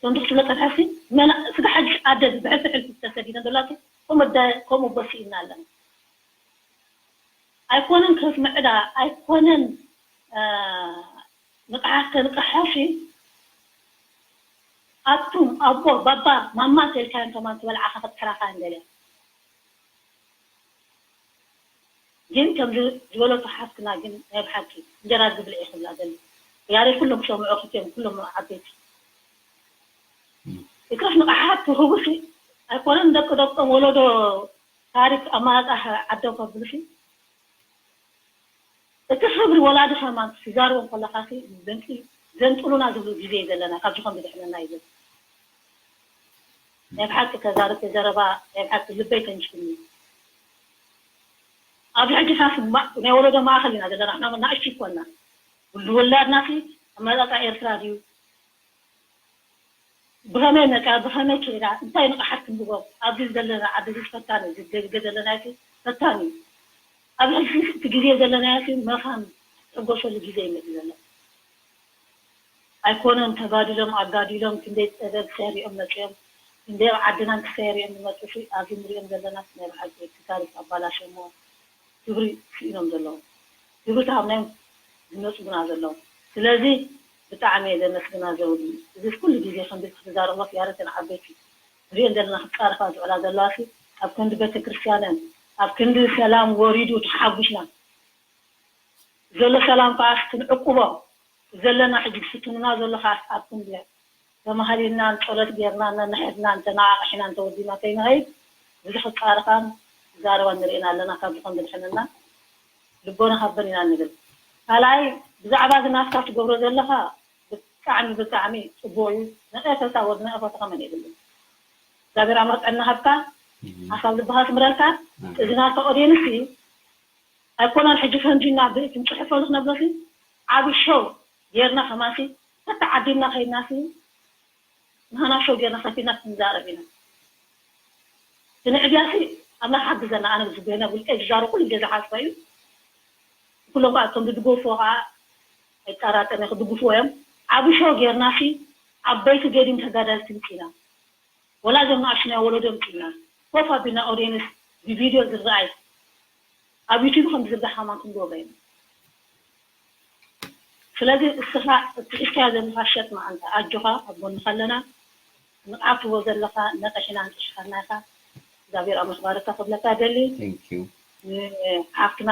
ከምዚ ክትብሎ ፀንሐ ሲ መና ስጋ ሕጂ ኣደ ብሕልፊ ሕልፊ ተሰዲደን ዘለዋ ሲ ከምኡ ኣደ ከምኡ በሲእና ኣለና ኣይኮነን ከስምዕዳ ኣይኮነን ንቕሓት ከንቅሖ ሲ ኣቱም ኣቦ ባባ ማማ ተልካዮም ከማን ትበልዓኻ ክትሕራኻ እንደልያ ግን ከምዚ ዝበለቶ ሓፍትና ግን ናይ ብሓቂ እንጀራ ዝብልዒ ክብላ ዘለ ያሬ ኩሎም ክሰምዑ ክትዮም ኩሎም ዓበይቲ ይቅረስ ንቕሓት ክህቡ ሲ ኣይኮነን ደቂ ደቆም ወለዶ ታሪክ ኣማራፃ ዓዶም ከብሉ ሲ እቲ ክብሪ ወላዲ ከማን ትዛርቦም ከለካ ሲ ዘንቂ ዘንጥሉና ዝብሉ ግዜ እዩ ዘለና ካብዚ ከም ዝድሕነና እዩ ናይ ብሓቂ ተዛረብቲ ዘረባ ናይ ብሓቂ ልበይ ተንኪፍኒ ኣብዚ ሕጂ ሳ ናይ ወለዶ ማእኸል ኢና ዘለና ንሕና ናእሽቱ ይኮና ውላድና ሲ ኣመጣጣ ኤርትራ ድዩ ብኸመይ መፅያ ብኸመይ ከይዳ እንታይ ንቕሓት ክንብቦም ኣብዚ ዘለና ዓዲ እዚ ፈታኒ ዝደግገ ዘለናዮ ፈታኒ እዩ ኣብዚ ሕጂ እቲ ግዜ ዘለናዮ መኻን ትሕጎሰሉ ግዜ ይመፅእ ዘሎ ኣይኮነን ተጋዲሎም ኣጋዲሎም ክንደይ ፀገም ሰሪኦም መፅኦም ክንደይ ኣብ ዓድናን ክሰሪኦም ዝመፁ ሲ ኣብዚ ንሪኦም ዘለና ናይ ብሓቂ እቲ ታሪክ ኣባላሸሞ ክብሪ ስኢኖም ዘለዉ ክብሪ ተሃብናዮም ዝመፁ ግና ዘለዉ ስለዚ ብጣዕሚ እየ ዘመስግና ዘውዲ እዚ ኩሉ ግዜ ከምዚ ክትዛረቦ ያረተን ዓበይቲ ንሪኦ ዘለና ክፃረፋ ዝውዕላ ዘለዋ ሲ ኣብ ክንዲ ቤተክርስትያነን ኣብ ክንዲ ሰላም ወሪዱ ተሓጒስና ዘሎ ሰላም ከዓ ክንዕቁቦ ዘለና ሕጂ ዝፍትኑና ዘሎ ከዓ ኣብ ክንዲ ተማሃሊልናን ፀሎት ጌርና ነንሕድና እንተነቓቕሕና እንተወዲና ከይንኸይድ ብዙሕ ክፃረፋን ክዛረባ ንሪእና ኣለና ካብ ዝኾን ዝድሕነና ልቦና ሃበን ኢና ንብል ካልኣይ ብዛዕባ እዚ ናትካ ትገብሮ ዘለኻ ብጣዕሚ ብጣዕሚ ፅቡቅ እዩ ነቀፈታ ወዲ ነቀፈታ ከመን የብሉ እግዚኣብሔር ኣምላክ ጥዕና ሃብካ ሓሳብ ልብካ ትምረልካ እዚ ናትካ ኦድየንስ ኣይኮነን ሕጂ ፈንጂና ብእቲ ንፅሕፈሉ ክነብሎሲ ዓብ ሸው ጌርና ከማሲ ተተዓዲምና ከይድናሲ ንሃና ሸው ጌርና ከፊና ክንዛረብ ኢና እቲ ንዕብያሲ ኣምላክ ሓግዘና ኣነ ዝብህና ብልቀ ዝዛሩ ኩሉ ግዜ ዝሓስበ እዩ ኩሎም ከዓ እቶም ዝድገፉ ከዓ ኣይጠራጠርኒ ክድግፍዎ እዮም ዓብ ሸው ጌርናሲ ዓበይቲ ገዲም ተጋዳልቲ ምፂና ወላ እዞም ንኣሽቱ ናይ ወለዶ ምፅና ኮፍ ኣቢልና ኦድየንስ ብቪድዮ ዝረኣይ ኣብ ዩቱብ ከም ዝርጋሕ ከማን ክንገብሮ ኢና ስለዚ እስኻ እቲ ሒዝካዮ ዘለኻ ሸጥ መዓንታ ኣጆኻ ኣብ ጎንኻ ኣለና ንቕሓት ትህቦ ዘለኻ ነቐሒና ኣንቂሕካና ኢኻ እግዚኣብሔር ኣምላኽ ባረካ ክብለካ ደሊ Thank you ንሓፍትና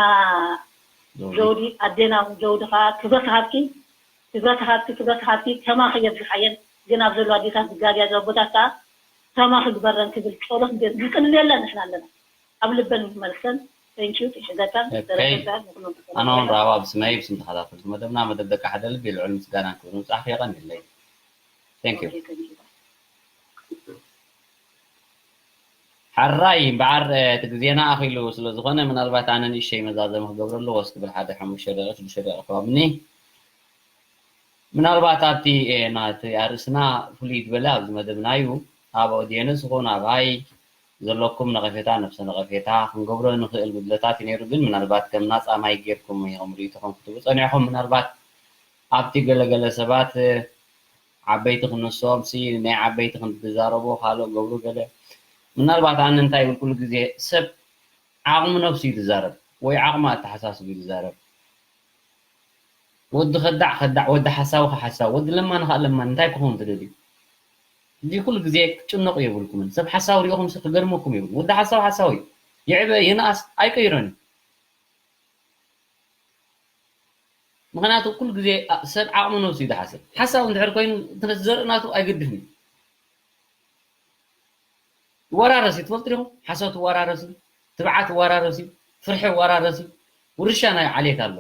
ዘውዲ ዘውዲ ኣዴና እውን ዘውዲ ከዓ ክብረት ሃብኪ ክብረት ሃብኪ ክብረት ሃብኪ ከማኺ የብዝሓየን ግን ኣብ ዘለዋ ኣዴታት ዝጋግያ ዘቦታት ከዓ ከማኺ ግበረን ክብል ጸሎት ንጽልየለን ንሕና ኣለና ኣብ ልበን ይመልሰን Thank you ይሕዘካ Okay. በረከት ንኹሎም ኣነ እውን ራህዋ ብስመይ ብስም ተኸታተልቲ መደብና መደብ ደቂ ሓደ ልቢ ልዑል ምስጋናን ክብርን ምብጻሕኪ የቐንየለይ Thank you Okay, thank you. ሓራይ እምበዓር እቲ ግዜና ኣኺሉ ስለ ዝኾነ ምናልባት ኣነ ንእሸይ መዛዘሚ ክገብረሉ ወስ ክብል ሓደ ሓሙሽተ ደቂቕ ሽዱሽተ ደቂቕ ክዋብኒ ምናልባት ኣብቲ ናቲ ኣርእስና ፍሉይ ዝበለ ኣብዚ መደብና እዩ ኣብ ኦድየንስ ይኹን ኣባይ ዘለኩም ነቐፌታ፣ ነብሰ ነቐፌታ ክንገብሮ ንኽእል ጉድለታት እዩ ነይሩ። ግን ምናልባት ከም ናጻ ማይ ጌርኩም ኢኹም ርእይቶኹም ክትህቡ ጸኒሕኹም። ምናልባት ኣብቲ ገለገለ ሰባት ዓበይቲ ክንሶም ሲ ናይ ዓበይቲ ክንትዛረቡ ካልኦ ገብሩ ገለ ምናልባት ኣነ እንታይ ይብል ኩሉ ግዜ ሰብ ዓቕሚ ነብሱ እዩ ዝዛረብ ወይ ዓቕሚ ኣተሓሳስቡ እዩ ዝዛረብ። ወዲ ከዳዕ ከዳዕ፣ ወዲ ሓሳዊ ከሓሳዊ፣ ወዲ ለማኒ ከዓ ለማኒ እንታይ ክኸውን ትደልዩ? እዚ ኩሉ ግዜ ክትጭነቑ የብልኩምን። ሰብ ሓሳዊ ሪኢኹም ሲ ክገርመኩም የብሉ። ወዲ ሓሳዊ ሓሳዊ እዩ። ይዕበ ይንኣስ ኣይቀይሮን እዩ። ምኽንያቱ ኩሉ ግዜ ሰብ ዓቕሚ ነብሱ እዩ ዝሓስብ። ሓሳዊ እንድሕር ኮይኑ እቲ ዘርኢ ናቱ ኣይገድፍን እዩ። ይወራረስ እዩ። ትፈልጡ ዲኹም? ሓሶት ይወራረስ እዩ፣ ትብዓት ይወራረስ እዩ፣ ፍርሒ ይወራረስ እዩ። ውርሻ ናይ ዓሌት ኣሎ።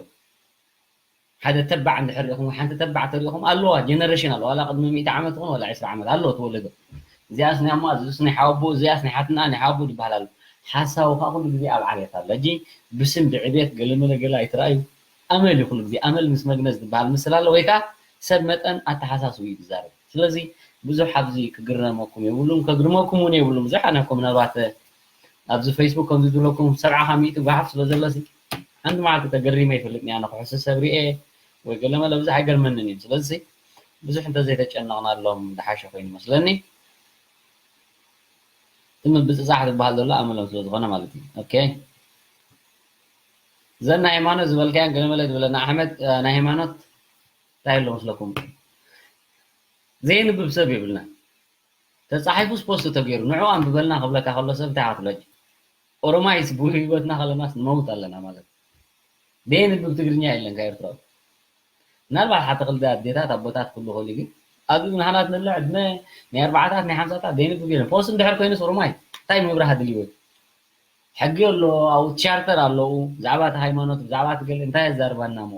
ሓደ ተባዕ እንድሕር ሪኢኹም፣ ሓንቲ ተባዕ ተሪኢኹም ኣለዋ፣ ጀነሬሽን ኣለዋ። ዋላ ቅድሚ ሚእቲ ዓመት ይኹን ዋላ ዕስራ ዓመት ኣለዎ ተወለዶ። እዚኣስ ናይ ኣማ፣ እዚስ ናይ ሓወቦ፣ እዚኣስ ናይ ሓትና፣ ናይ ሓወቦ ይበሃል ኣሎ። ሓሳዊ ከዓ ኩሉ ግዜ ኣብ ዓሌት ኣሎ። ሕጂ ብስም ብዕቤት ገለመለ ገለ ኣይትረኣዩ። ኣመል እዩ ኩሉ ግዜ። ኣመል ምስ መግነዝ ዝበሃል ምስል ኣሎ፣ ወይ ከዓ ሰብ መጠን ኣተሓሳስቡ እዩ ዝዛረብ። ስለዚ ብዙሕ ኣብዚ ክግረመኩም የብሉን፣ ከግርመኩም እውን የብሉን። ብዙሕ ኣነ እኮ ምናልባት ኣብዚ ፌስቡክ ከምዚ ዝብለኩም ሰብዓ ካብ ሚእቲ ጓሓፍ ስለ ዘሎ ሲ፣ ሓንቲ መዓልቲ ተገሪመ ይፈልጥን እየ። ኣነ ክሕሱ ሰብ ሪኤ ወይ ገለመለ ብዙሕ ኣይገርመንን እዩ። ስለዚ ብዙሕ እንተዘይተጨነቕናሎም ዝሓሸ ኮይኑ ይመስለኒ። እቲ ምብፅፃሕ ዝበሃል ዘሎ ኣመሎም ስለ ዝኾነ ማለት እዩ። ኦኬ። እዘን ናይ ሃይማኖት ዝበልካያን ገለመለ ዝበለና ኣሕመድ፣ እ፣ ናይ ሃይማኖት እንታይ ኣሎ መስለኩም? ዘየንብብ ሰብ የብልና። ተጻሒፉስ ፖስት ተገይሩ ንዑ ኣንብበልና ክብለካ ከሎ ሰብ እንታይ ክትብሎ? ኦሮማይስ ብህይወትና ከለናስ ንመውት ኣለና ማለት እዩ። ደየንብብ ትግርኛ የለን ካብ ኤርትራዊ። ምናልባት ሓንቲ ክልተ ኣዴታት ኣቦታት ክህሉ ይኽእሉ፣ ግን ኣብዚ ንሕና ንለ ዕድመ ናይ ኣርባዓታት ናይ ሓምሳታት ደየንብብ የለን። ፖስት እንድሕር ኮይኑስ ኦሮማይ እንታይ ምብራህ ኣድልይዎ? ሕጊ ኣሎ፣ ኣብኡ ቻርተር ኣለዉ። ብዛዕባ እቲ ሃይማኖት፣ ብዛዕባ እቲ ገለ እንታይ የዛርባና እሞ?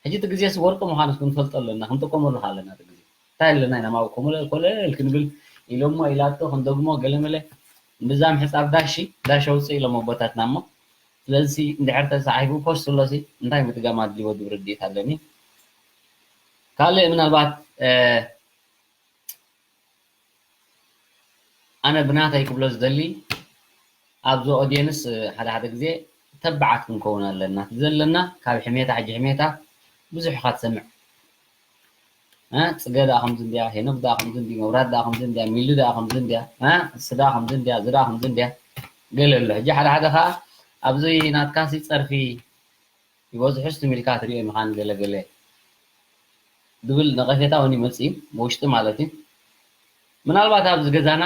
ሕጂ እቲ ግዜስ ወርቂ ምዃኑስ ክንፈልጦ ኣለና፣ ክንጥቀመሉ ከኣ ኣለና እቲ ግዜ። እንታይ ኣለና ኢና ማው ኮመለ-፣ ኮለል ክንብል ኢሎሞ ኢላቶ ክንደግሞ ገለመለ። እምብዛ ምሕጻብ ዳሽ፣ ዳሽ ኣውጽእ ኢሎም ኣቦታትና እሞ። ስለዚ እንድሕር ተጻሒፉ ፖስት ኣሎሲ እንታይ ምድጋም ኣድልዎ ዝብል ርድኢት ኣለኒ። ካልእ ምናልባት፣ እ፣ ኣነ ብናተይ ክብሎ ዝደሊ ኣብዚ ኦድየንስ ሓደ ሓደ ግዜ ተባዓት ክንከውን ኣለና። እቲ ዘለና ካብ ሕሜታ ሕጂ ሕሜታ ብዙሕ ኢኻ ትሰምዕ። እ፣ ጽገ ደኣ ከምዚ እንድያ፣ ሄኖክ ደኣ ከምዚ እንድዩ፣ መብራት ደኣ ከምዚ እንድያ፣ ሚሊ ደኣ ከምዚ እንድያ፣ እ፣ እሱ ደኣ ከምዚ እንድያ፣ እዚ ደኣ ከምዚ እንድያ ገለ ኣሎ። ሕጂ ሓደ ሓደ ኸኣ ኣብዚ ናትካሲ ጸርፊ ይበዝሑስ ትም ኢልካ ትሪኦ ምዃን ገለ ገለ ዝብል ነቐፌታ እውን ይመጽእ እዩ፣ ብውሽጢ ማለት እዩ። ምናልባት ኣብዚ ገዛና፣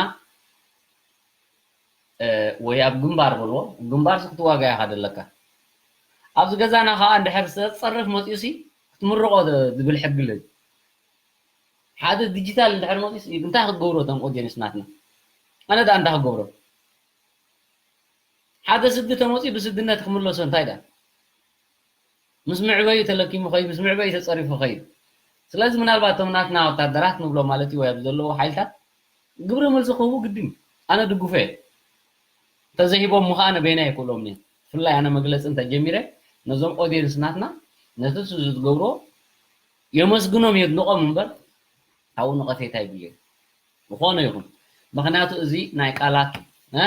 እ፣ ወይ ኣብ ግንባር በልዎ፣ ግንባርሲ ክትዋጋ ኢኻ ዘለካ። ኣብዚ ገዛና ኸኣ እንድሕር ሰብ ጸርፍ መጺኡሲ ክትምርቖ ዝ-፣ ዝብል ሕጊ ኣሎ። ሓደ ዲጂታል እንድሕር መጺኡሲ እንታይ ክትገብሮ እቶም ኦድየንስ ናትና? ኣነ ደኣ እንታይ ክገብሮ? ሓደ ስዲ ተመጺኡ ብስድነት ክምለሶ እንታይ ደኣ? ምስ ምዕበዩ ተለኪሙ ኸይዱ፣ ምስ ምዕበዩ ተጸሪፉ ኸይዱ። ስለዚ ምናልባት እቶም ናትና ወታደራት ንብሎ ማለት እዩ፣ ወይ ኣብዚ ዘለዉ ሓይልታት ግብረ መልሲ ክህቡ ግድን እዩ። ኣነ ድግፎ እየ። እንተዘይሂቦም ምኸኣነ በይናይ ኣይክእሎም እየ። ብፍላይ ኣነ መግለጺ እንተጀሚረ ነዞም ኦድየንስ ናትና ነቲ እሱ ዝገብሮ የመስግኖም የድንቖም እምበር ካብኡ ነቐፌታ የብለይን። ዝኾነ ይኹን። ምኽንያቱ እዚ ናይ ቃላት፣ እ፣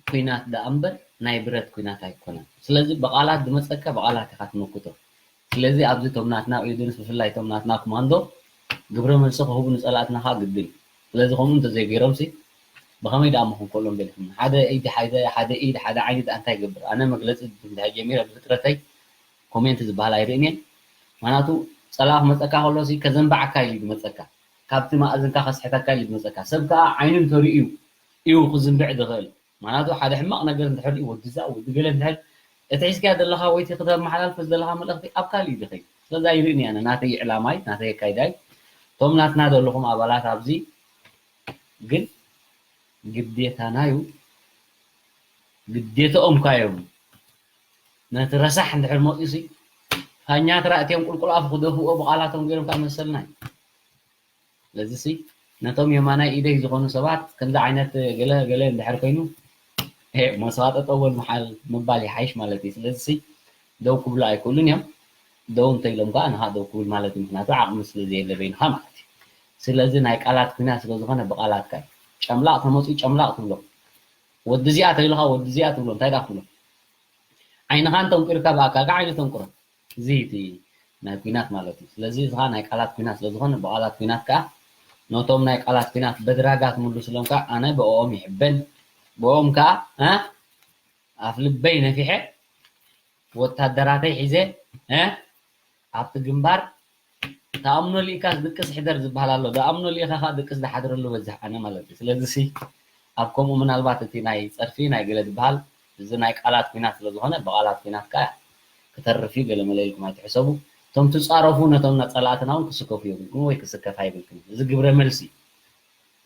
ኲናት ደኣ እምበር ናይ ብረት ኲናት ኣይኮነን። ስለዚ ብቓላት ዝመጸካ ብቓላት ኢኻ ትመክቶ። ስለዚ ኣብዚ እቶም ናትና ኦድየንስ ብፍላይ እቶም ናትና ኮማንዶ ግብረ መልሲ ክህቡ ንጸላእትና ከኣ ግድን። ስለዚ ከምኡ እንተዘይገይሮምሲ ብኸመይ ደኣ እሞ ክንክእሎም ደሊኹም? ሓደ ኢድ፣ ሓደ፣ ሓደ ኢድ፣ ሓደ ዓይኒ ደኣ እንታይ ይገብር? ኣነ መግለጺ እንድሕር ጀሚረ ብፍጥረተይ ኮሜንት ዝበሃል ኣይርእን እየ። ምኽንያቱ ጸላኢ ክመጸካ ከሎሲ ከዘንብዓካ ኢሉ እዩ ዝመጸካ። ካብቲ መኣዝንካ ከስሕተካ ኢሉ እዩ ዝመጸካ። ሰብ ከኣ ዓይኑ እንተርእዩ እዩ ክዝንብዕ ዝኽእል። ምኽንያቱ ሓደ ሕማቕ ነገር እንድሕር ርእዩ፣ ወዲ እዛ፣ ወዲ ገለ እንድሕር እቲ ሒዝካዮ ዘለኻ ወይ እቲ ክተመሓላልፎ ዘለኻ መልእኽቲ ኣብ ካልእ እዩ ዝኸይድ። ስለዚ ኣይርእን እየ ኣነ፣ ናተይ ዕላማይ፣ ናተይ ኣካይዳይ። እቶም ናትና ዘለኹም ኣባላት ኣብዚ ግን ግዴታና እዩ፣ ግዴታኦም ከ እዮም። ነቲ ረሳሕ እንድሕር መፂኡሲ ፋኛ ተራእትዮም ቁልቁል ኣፉ ክደፍእዎ ብቓላቶም ገይሮም ከዓ መሰልና እዩ። ስለዚሲ ነቶም የማናይ ኢደይ ዝኾኑ ሰባት ከምዚ ዓይነት ገለ ገለ እንድሕር ኮይኑ፣ "ሄ፣ ሞስኻ ጠጠው በል ምሓል" ምባል ይሓይሽ ማለት እዩ። ስለዚሲ ደው ክብሉ ኣይክእሉን እዮም። ደው እንተኢሎም ከዓ ንኻ ደው ክብል ማለት እዩ። ምኽንያቱ ዓቕሚ ስለ ዘየለ በይንኻ ማለት እዩ። ስለዚ ናይ ቃላት ኲናት ስለ ዝኾነ ብቓላትካ እዩ። ጨምላቕ ተመፅኡ ጨምላቕ ትብሎ። ወዲ እዚኣ ተይልኻ ወዲ እዚኣ ትብሎ እንታይ ዳ ክትብሎ? ዓይንኻ እንተንቂርካ ብኣካልካ ዓይኑ ተንቅሮ። እዚ እቲ ናይ ኲናት ማለት እዩ። ስለዚ እዚ ኸዓ ናይ ቃላት ኲናት ስለ ዝኾነ ብቓላት ኲናት ከኣ ነቶም ናይ ቃላት ኲናት በድራጋ ትምልሱሎም ከኣ ኣነ ብኦም ይሕበን። ብኦም ከኣ ኣፍ ልበይ ነፊሐ ወታደራተይ ሒዘ ኣብቲ ግንባር ተኣምኖ ሊእካስ ድቅስ ሕደር ዝበሃል ኣሎ። ደኣምኖ ሊእኻ ከዓ ድቅስ ዝሓድረሉ በዝሕ ኣነ ማለት እዩ። ስለዚ ሲ ኣብ ከምኡ ምናልባት እቲ ናይ ፀርፊ ናይ ገለ ዝበሃል እዚ ናይ ቃላት ኲናት ስለ ዝኾነ ብቓላት ኲናት ከዓ ክተርፍ እዩ ገለ መለ ኢልኩም ኣይትሕሰቡ። እቶም ትፃረፉ ነቶም ና- ፀላእትና እውን ክስከፉ የብልኩም ወይ ክስከፍ ኣይብልኩም። እዚ ግብረ መልሲ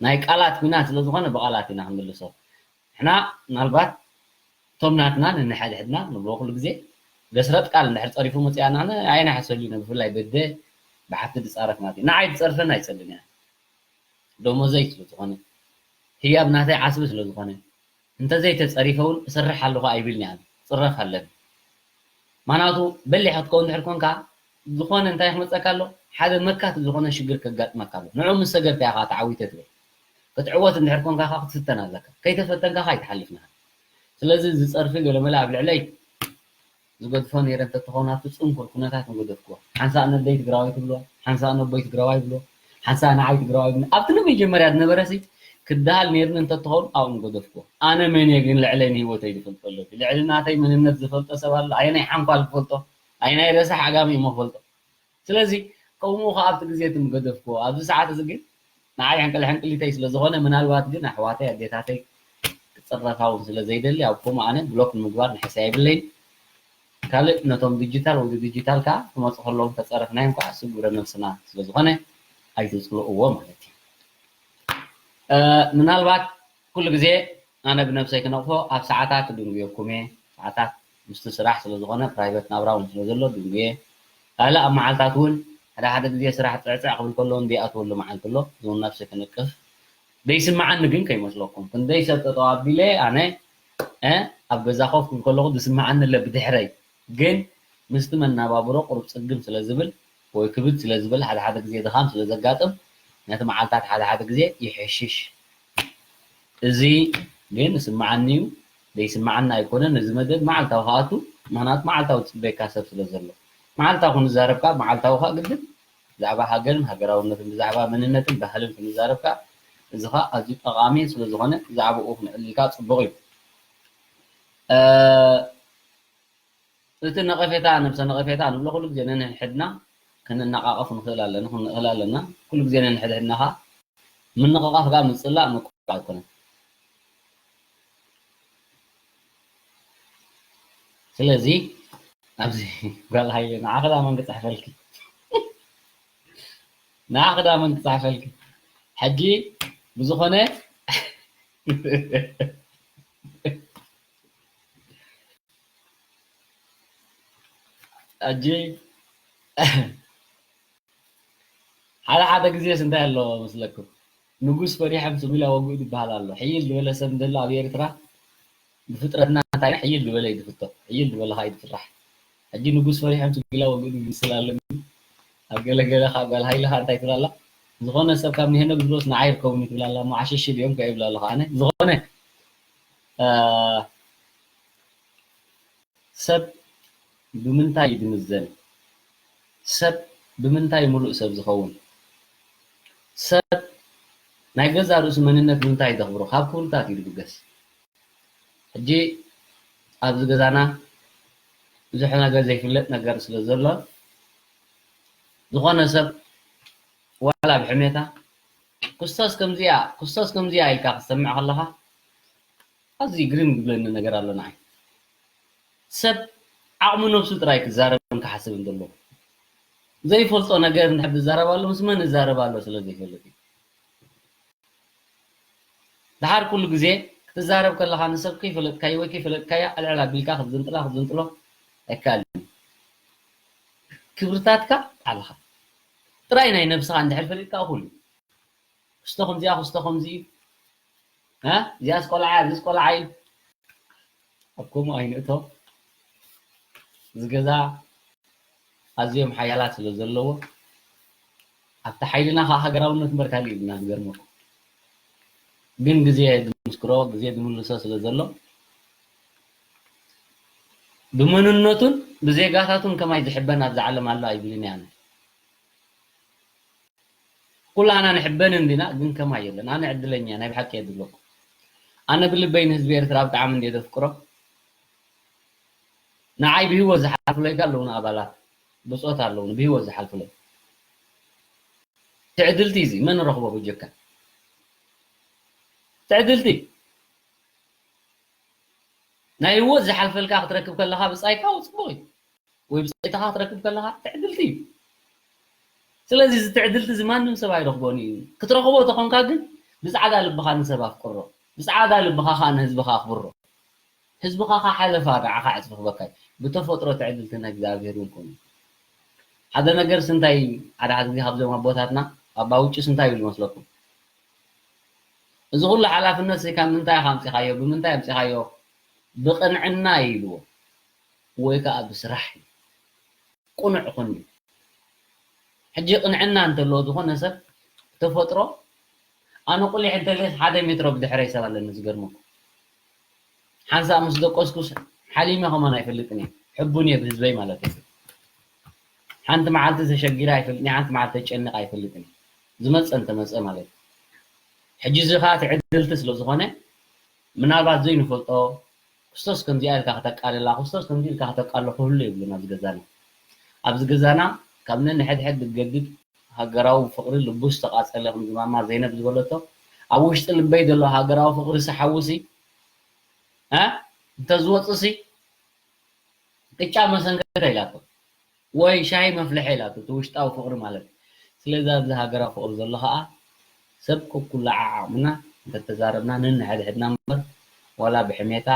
ናይ ቃላት ኲናት ስለ ዝኾነ ብቓላት ኢና ክንምልሶ። ንሕና ምናልባት እቶም ናትና ነንሕድሕድና ንብሎ ኩሉ ግዜ ገስረጥ ቃል እንድሕር ጸሪፉ መጽኣ ንሕና ኣይንሓሰሉን ኢና። ብፍላይ በደ ብሓፍቲ ዝጻረፍ ማለት እዩ። ንዓይ ዝጸርፈኒ ኣይጸልን እያ። ደሞዘይ ስለ ዝኾነ፣ ህያብ ናተይ ዓስቢ ስለ ዝኾነ፣ እንተዘይተጸሪፈ እውን እሰርሕ ኣለኹ ኣይብልን እያ። ክጽረፍ ኣለኒ። ምኽንያቱ በሊሕ ክትከውን እንድሕር ኮንካ ዝኾነ እንታይ ክመጸካ ኣሎ? ሓደ መካት ዝኾነ ሽግር ከጋጥመካ ኣሎ። ንዑ ምስ ሰገርካ ኢኻ ተዓዊተ ትብል። ክትዕወት እንድሕር ኮንካ ኸዓ ክትፍተን ኣለካ። ከይተፈተንካ ኸዓ ኣይትሓልፍን ኢኻ። ስለዚ እዚ ጸርፊ ገለመለ ኣብ ልዕለይ ዝገድፎ ነይረ እንተትኸውን ኣብቲ ጽንኩር ኩነታት ምገደፍክዎ። ሓንሳእ ነደይ ትግራዋይ ትብሎ፣ ሓንሳእ ነቦይ ትግራዋይ ይብሎ፣ ሓንሳእ ንዓይ ትግራዋይ ይብሎ። ኣብቲ ንመጀመርያ ዝነበረ ሲ ክደሃል ነይርኒ እንተትኸውን ኣብኡ ምገደፍክዎ። ኣነ መን እየ ግን ልዕለይ ንህይወተይ ዝፈልጦ ኣሎ? ልዕሊ ናተይ መንነት ዝፈልጦ ሰብ ኣሎ? ኣየናይ ሓንኳል ክፈልጦ? ኣየናይ ረሳሕ ዓጋመ እሞ ክፈልጦ? ስለዚ ከምኡ ኸዓ ኣብቲ ግዜ እቲ ምገደፍክዎ፣ ኣብዚ ሰዓት እዚ ግን ንዓይ ሕንቅል ሕንቅሊተይ ስለ ዝኾነ፣ ምናልባት ግን ኣሕዋተይ ኣዴታተይ ክጽረፋ እውን ስለ ዘይደሊ፣ ኣብ ከምኡ ኣነ ብሎክ ንምግባር ንሕስያ የብለይን። ካልእ ነቶም ዲጂታል ወይ ዲጂታል ከኣ ክመጹ ከለዉ እንተጸረፍናዮም ከኣ እሱ ግብረ መልስና ስለ ዝኾነ ኣይትጽልእዎ ማለት እዩ። እ፣ ምናልባት ኩሉ ግዜ ኣነ ብነብሰይ ክነቕፎ ኣብ ሰዓታት ድንጉየኩም እየ። ሰዓታት ምስቲ ስራሕ ስለ ዝኾነ ፕራይቨት ናብራ እውን ስለ ዘሎ ድንጉየ። ካልእ ኣብ መዓልታት እውን ሓደ ሓደ ግዜ ስራሕ ጽዕጽዕ ክብል ከሎ እንዲኣትወሉ መዓልቲ ኣሎ። እዚ እውን ነብሰይ ክነቅፍ ዘይስምዓኒ ግን ከይመስለኩም። ክንደይ ሰብ ጠጠው ኣቢለ ኣነ እ፣ ኣብ ገዛ ኮፍ ክብል ከለኹ ዝስምዓኒ ኣለ ብድሕረይ። ግን ምስቲ መናባብሮ ቁሩብ ጽግም ስለ ዝብል ወይ ክብድ ስለ ዝበል ሓደ ሓደ ግዜ ድኻም ስለ ዘጋጥም ነቲ መዓልታት ሓደ ሓደ ግዜ ይሕሽሽ። እዚ ግን ይስምዓኒ እዩ ዘይስምዓኒ ኣይኮነን። እዚ መደብ መዓልታዊ ክኣቱ ምኽንያቱ መዓልታዊ ዝጽበየካ ሰብ ስለ ዘሎ መዓልታዊ ክንዛረብ ከኣ መዓልታዊ ከኣ ግድን ብዛዕባ ሃገርን ሃገራውነትን ብዛዕባ መንነትን ባህልን ክንዛረብ ከኣ እዚ ከኣ ኣዝዩ ጠቓሚ ስለ ዝኾነ ብዛዕባኡ ክንዕልል ከኣ ጽቡቕ እዩ። እቲ ነቐፌታ ነብሰ ነቐፌታ ንብሎ ኩሉ ግዜ ነንሕድሕድና ክንነቓቐፍ ንኽእል ኣለና ክንኽእል ኣለና። ኩሉ ግዜ ነንሕድሕድና ኸኣ ምንቕቓፍ ከኣ ምጽላእ ምቁራዕ ኣይኮነን። ስለዚ ኣብዚ ጓል ሃይለ ንዓኺ ዳ መን ክጽሕፈልኪ ንዓኺ ዳ መን ክጽሕፈልኪ ሕጂ ብዝኾነ ኣጂ ሓደ ሓደ ግዜስ እንታይ ኣሎ መስለኩም? ንጉስ ፈሪሖም ስሚላ ወግኡ ዝበሃል ኣሎ። ሕይል ዝበለ ሰብ እንተሎ ኣብ ኤርትራ ብፍጥረትና እንታይ ሕይል ዝበለ እዩ ዝፍቶ። ሕይል ዝበለ ኸዓ እዩ ዝፍራሕ። ሕጂ ንጉስ ፈሪሖም ስሚላ ወግኡ ዝመስል ኣሎ። ኣብ ገለ ገለ ኸዓ ጓል ሃይለ ኸዓ እንታይ ትብል ኣላ? ዝኾነ ሰብ ካብ ንሄኖክ ዝብሎስ ንዓይ ይርከቡኒ ትብል ኣላ። እሞ ዓሸሽ ድዮም ከ ይብል ኣለኹ ኣነ። ዝኾነ እ፣ ሰብ ብምንታይ እዩ ዝምዘን? ሰብ ብምንታይ ምሉእ ሰብ ዝኸውን? ሰብ ናይ ገዛ ርእሱ መንነት ብምንታይ እዩ ዘኽብሮ? ካብ ክብርታት እዩ ዝብገስ። ሕጂ ኣብዚ ገዛና ብዙሕ ነገር ዘይፍለጥ ነገር ስለ ዘሎ ዝኾነ ሰብ ዋላ ብሕሜታ ክስቶስ ከምዚኣ ክስቶስ ከምዚኣ ኢልካ ክትሰምዕ ከለኻ ኣዝዩ ግርም ዝብለኒ ነገር ኣሎ ንዓይ። ሰብ ዓቕሚ ነብሱ ጥራይ ክዛረብን ክሓስብን ዘለዎ። ዘይፈልጦ ነገር እንድሕር ዝዛረብ ኣሎ ምስ መን እዛረብ ኣሎ ስለ ዘይፈልጥ እዩ። ደሓር ኩሉ ግዜ ክትዛረብ ከለኻ ንሰብ ከይፈለጥካዮ ወይ ከይፈለጥካያ ዕልዕል ኣቢልካ ክትዝንጥላ ክትዝንጥሎ ኣይከኣልን እዩ። ክብርታትካ ባዕልኻ ጥራይ ናይ ነብስኻ እንድሕር ፈሊጥካ እኹል እዩ። ክስቶ ከምዚኣ ክስቶ ከምዚ እዩ። እ? እዚኣስ ቆልዓ እዚስ ቆልዓ እዩ። ኣብ ከምኡ ኣይንእቶ። እዚ ገዛ ኣዝዮም ሓያላት ስለ ዘለዎ ኣብቲ ሓይልና ከዓ ሃገራውነት እምበር ካሊእ ኢልና ዝገርመኩም ግን ግዜ ዝምስክሮ፣ ግዜ ዝምልሶ ስለ ዘሎ፣ ብመንነቱን ብዜጋታቱን ከማይ ዝሕበን ኣብዚ ዓለም ኣሎ ኣይብልን እየ ኣነ። ኩላና ንሕበን እንዲና፣ ግን ከማይ የለን። ኣነ ዕድለኛ ናይ ብሓቂ እየ ዝብለኩም። ኣነ ብልበይ ንህዝቢ ኤርትራ ብጣዕሚ እንድየ ዘፍቅሮ። ንዓይ ብህይወት ዝሓልፉለይ ኣለውን ኣባላት ብጾት ኣለውን ብህይወት ዝሓልፉለይ። ትዕድልቲ እዚ መን ረኽቦ በጀካ? ትዕድልቲ ናይ ህይወት ዝሓልፈልካ ክትረክብ ከለኻ ብጻይካ ጽቡቕ እዩ። ወይ ብጻይትኻ ክትረክብ ከለኻ ትዕድልቲ እዩ። ስለዚ እዚ ትዕድልቲ እዚ ማንም ሰብ ኣይረኽቦን እዩ። ክትረኽቦ ተኾንካ ግን ብጻዕዳ ልብኻ ንሰብ ኣፍቅሮ፣ ብጻዕዳ ልብኻ ኸኣ ንህዝብኻ ኣኽብሮ። ህዝብኻ ኸኣ ሓለፋ ንዓኻ ዕጽፊ ክበካ እዩ። ብተፈጥሮ ትዕድልቲ ናይ እግዚኣብሔር እውን ኮኑ። ሓደ ነገር ስንታይ ሓደ ሓደ ግዜ ካብዞም ኣቦታትና ኣባ ውጭ ስንታይ ይብሉ መስለኩም? እዚ ኩሉ ሓላፍነት እዚ ካብ ምንታይ ኢኻ ኣምጺኻዮ? ብምንታይ ኣምጺኻዮ? ብቕንዕና እዩ ኢልዎ። ወይ ከኣ ብስራሕ እዩ። ቅኑዕ ኾን እዩ። ሕጂ ቅንዕና እንተለዎ ዝኾነ ሰብ ተፈጥሮ ኣነ ቁሊሕ እንተልየስ ሓደ ሜትሮ ብድሕረይ ሰብ ኣለኒ ዝገርመኩም። ሓንሳእ ምስ ደቀስኩስ ሓሊመ ከማን ኣይፈልጥን እየ። ሕቡን እየ ብህዝበይ ማለት እዩ። ሓንቲ መዓልቲ ተሸጊረ ኣይፈልጥን እየ፣ ሓንቲ መዓልቲ ተጨኒቐ ኣይፈልጥን እየ። ዝመጸ እንተመጸ ማለት እዩ። ሕጂ እዚ ኸኣ ትዕድልቲ ስለ ዝኾነ ምናልባት ዘይንፈልጦ ክርስቶስ ከምዚኣ ኢልካ ከተቃልላ፣ ክርስቶስ ከምዚ ኢልካ ከተቃሎ ክህሉ የብሉን ኣብዚ ገዛና። ኣብዚ ገዛና ካብ ነንሕድሕድ ዝገድድ ሃገራዊ ፍቕሪ ልቡ ዝተቓጸለ ከምዚ ማማ ዘይነብ ዝበለቶ ኣብ ውሽጢ ልበይ ዘሎ ሃገራዊ ፍቕሪ ሲ ሓውሲ እ እንተዝወፅሲ ቅጫ መሰንከተ ኢላቶ ወይ ሻሂ መፍልሐ ኢላቶ እቲ ውሽጣዊ ፍቕሪ ማለት እዩ። ስለዚ ኣብዚ ሃገራዊ ፍቕሪ ዘሎ ከዓ ሰብ ከኩሉ ዓዓቕምና እንተተዛረብና ነንሕድሕድና እምበር ዋላ ብሕሜታ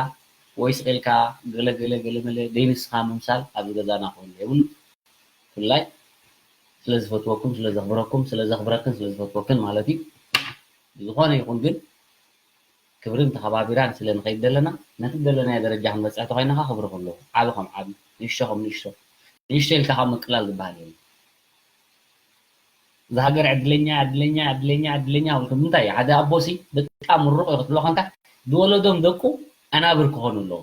ወይ ስቕ ኢልካ ገለ ገለ ገለ መለ ደይንስኻ ምምሳል ኣብዚ ገዛና ክህሉ የብሉን። ብፍላይ ስለ ዝፈትወኩም ስለ ዘኽብረኩም ስለ ዘኽብረክን ስለ ዝፈትወክን ማለት እዩ። ዝኾነ ይኹን ግን ክብርን ተኸባቢራን ስለ ንኸይድ ዘለና ነቲ ደለናዮ ደረጃ ክንበፅሕ ተኾይና ኸዓ ክብሪ ክህልዎ ዓቢ ከም ዓቢ ንእሽቶ ከም ንእሽቶ ንእሽቶ ኢልካ ካብ ምቅላል ዝበሃል የለን። እዛ ሃገር ዕድለኛ ዕድለኛ ዕድለኛ ዕድለኛ ክብልኩም ምንታይ እዩ ሓደ ኣቦሲ በጣም ምሩቕ እዩ ክትብሎ ኸንካ ዝወለዶም ደቁ ኣናብር ክኾኑ ኣለዎ።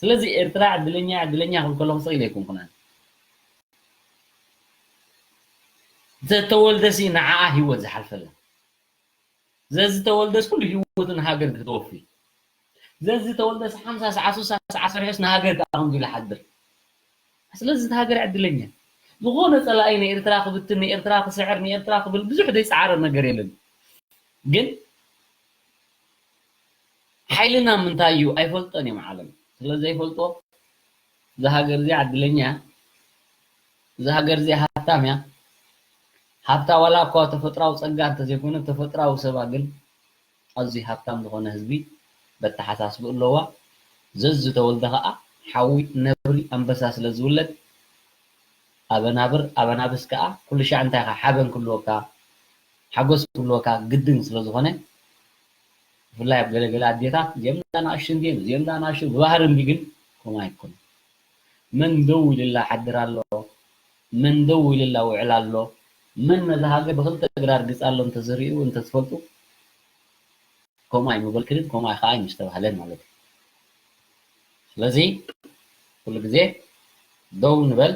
ስለዚ ኤርትራ ዕድለኛ ዕድለኛ ክብል ከለኹ ስቕ ኢለ ኣይኮንኩን ኣነ። ዘተወልደሲ ንዓኣ ህይወት ዝሓልፈላ ዘዝተወልደስ ኩሉ ህይወቱ ንሃገር ክተወፊ ዘዝተወልደስ ሓምሳ ሰዓ ሱሳ ሰዓ ሰርሑስ ንሃገር ከዓ ከምዚ ኢሉ ሓድር። ስለዚ እቲ ሃገር ዕድለኛ ዝኾነ ፀላኢ ንኤርትራ ክብትን ንኤርትራ ክስዕር ንኤርትራ ክብል ብዙሕ ዘይፀዓረ ነገር የለን። ግን ሓይልና ምንታይ እዩ ኣይፈልጦን እዮም ዓለም። ስለ ዘይፈልጦ እዛ ሃገር እዚኣ ዕድለኛ እያ። እዛ ሃገር እዚኣ ሃብታም እያ። ሃብታ ዋላ እኳ ተፈጥራዊ ፀጋ እንተዘይኮነ ተፈጥራዊ ሰባ ግን ኣዝዩ ሃብታም ዝኾነ ህዝቢ በተሓሳስቡ ኣለዋ። ዘዝተወልደ ከዓ ሓዊ ነብሪ ኣንበሳ ስለ ዝውለድ ኣበናብር ኣበናብስ ከዓ ኩሉ ሻዕ እንታይ ኢኻ ሓበን ክህልወካ ሓጎስ ክህልወካ ግድን ስለ ዝኾነ ብፍላይ ኣብ ገለገለ ኣዴታት እዚኦም ዳ ንኣሽቱ እንዲኦም እዚኦም ዳ ንኣሽቱ ብባህሪ እንዲ ግን ከምኡ ኣይኮኑ። መን ደው ኢልላ ሓድር ኣሎ መን ደው ኢልላ ውዕል ኣሎ መን ነዛ ሃገር ብክልተ እግራ ርግፃ ኣሎ እንተዝርእዩ እንተዝፈልጡ ከምኡ ኣይምበልክልን ከምኡ ከዓ ኣይምስተባህለን ማለት እዩ። ስለዚ ኩሉ ግዜ ደው ንበል።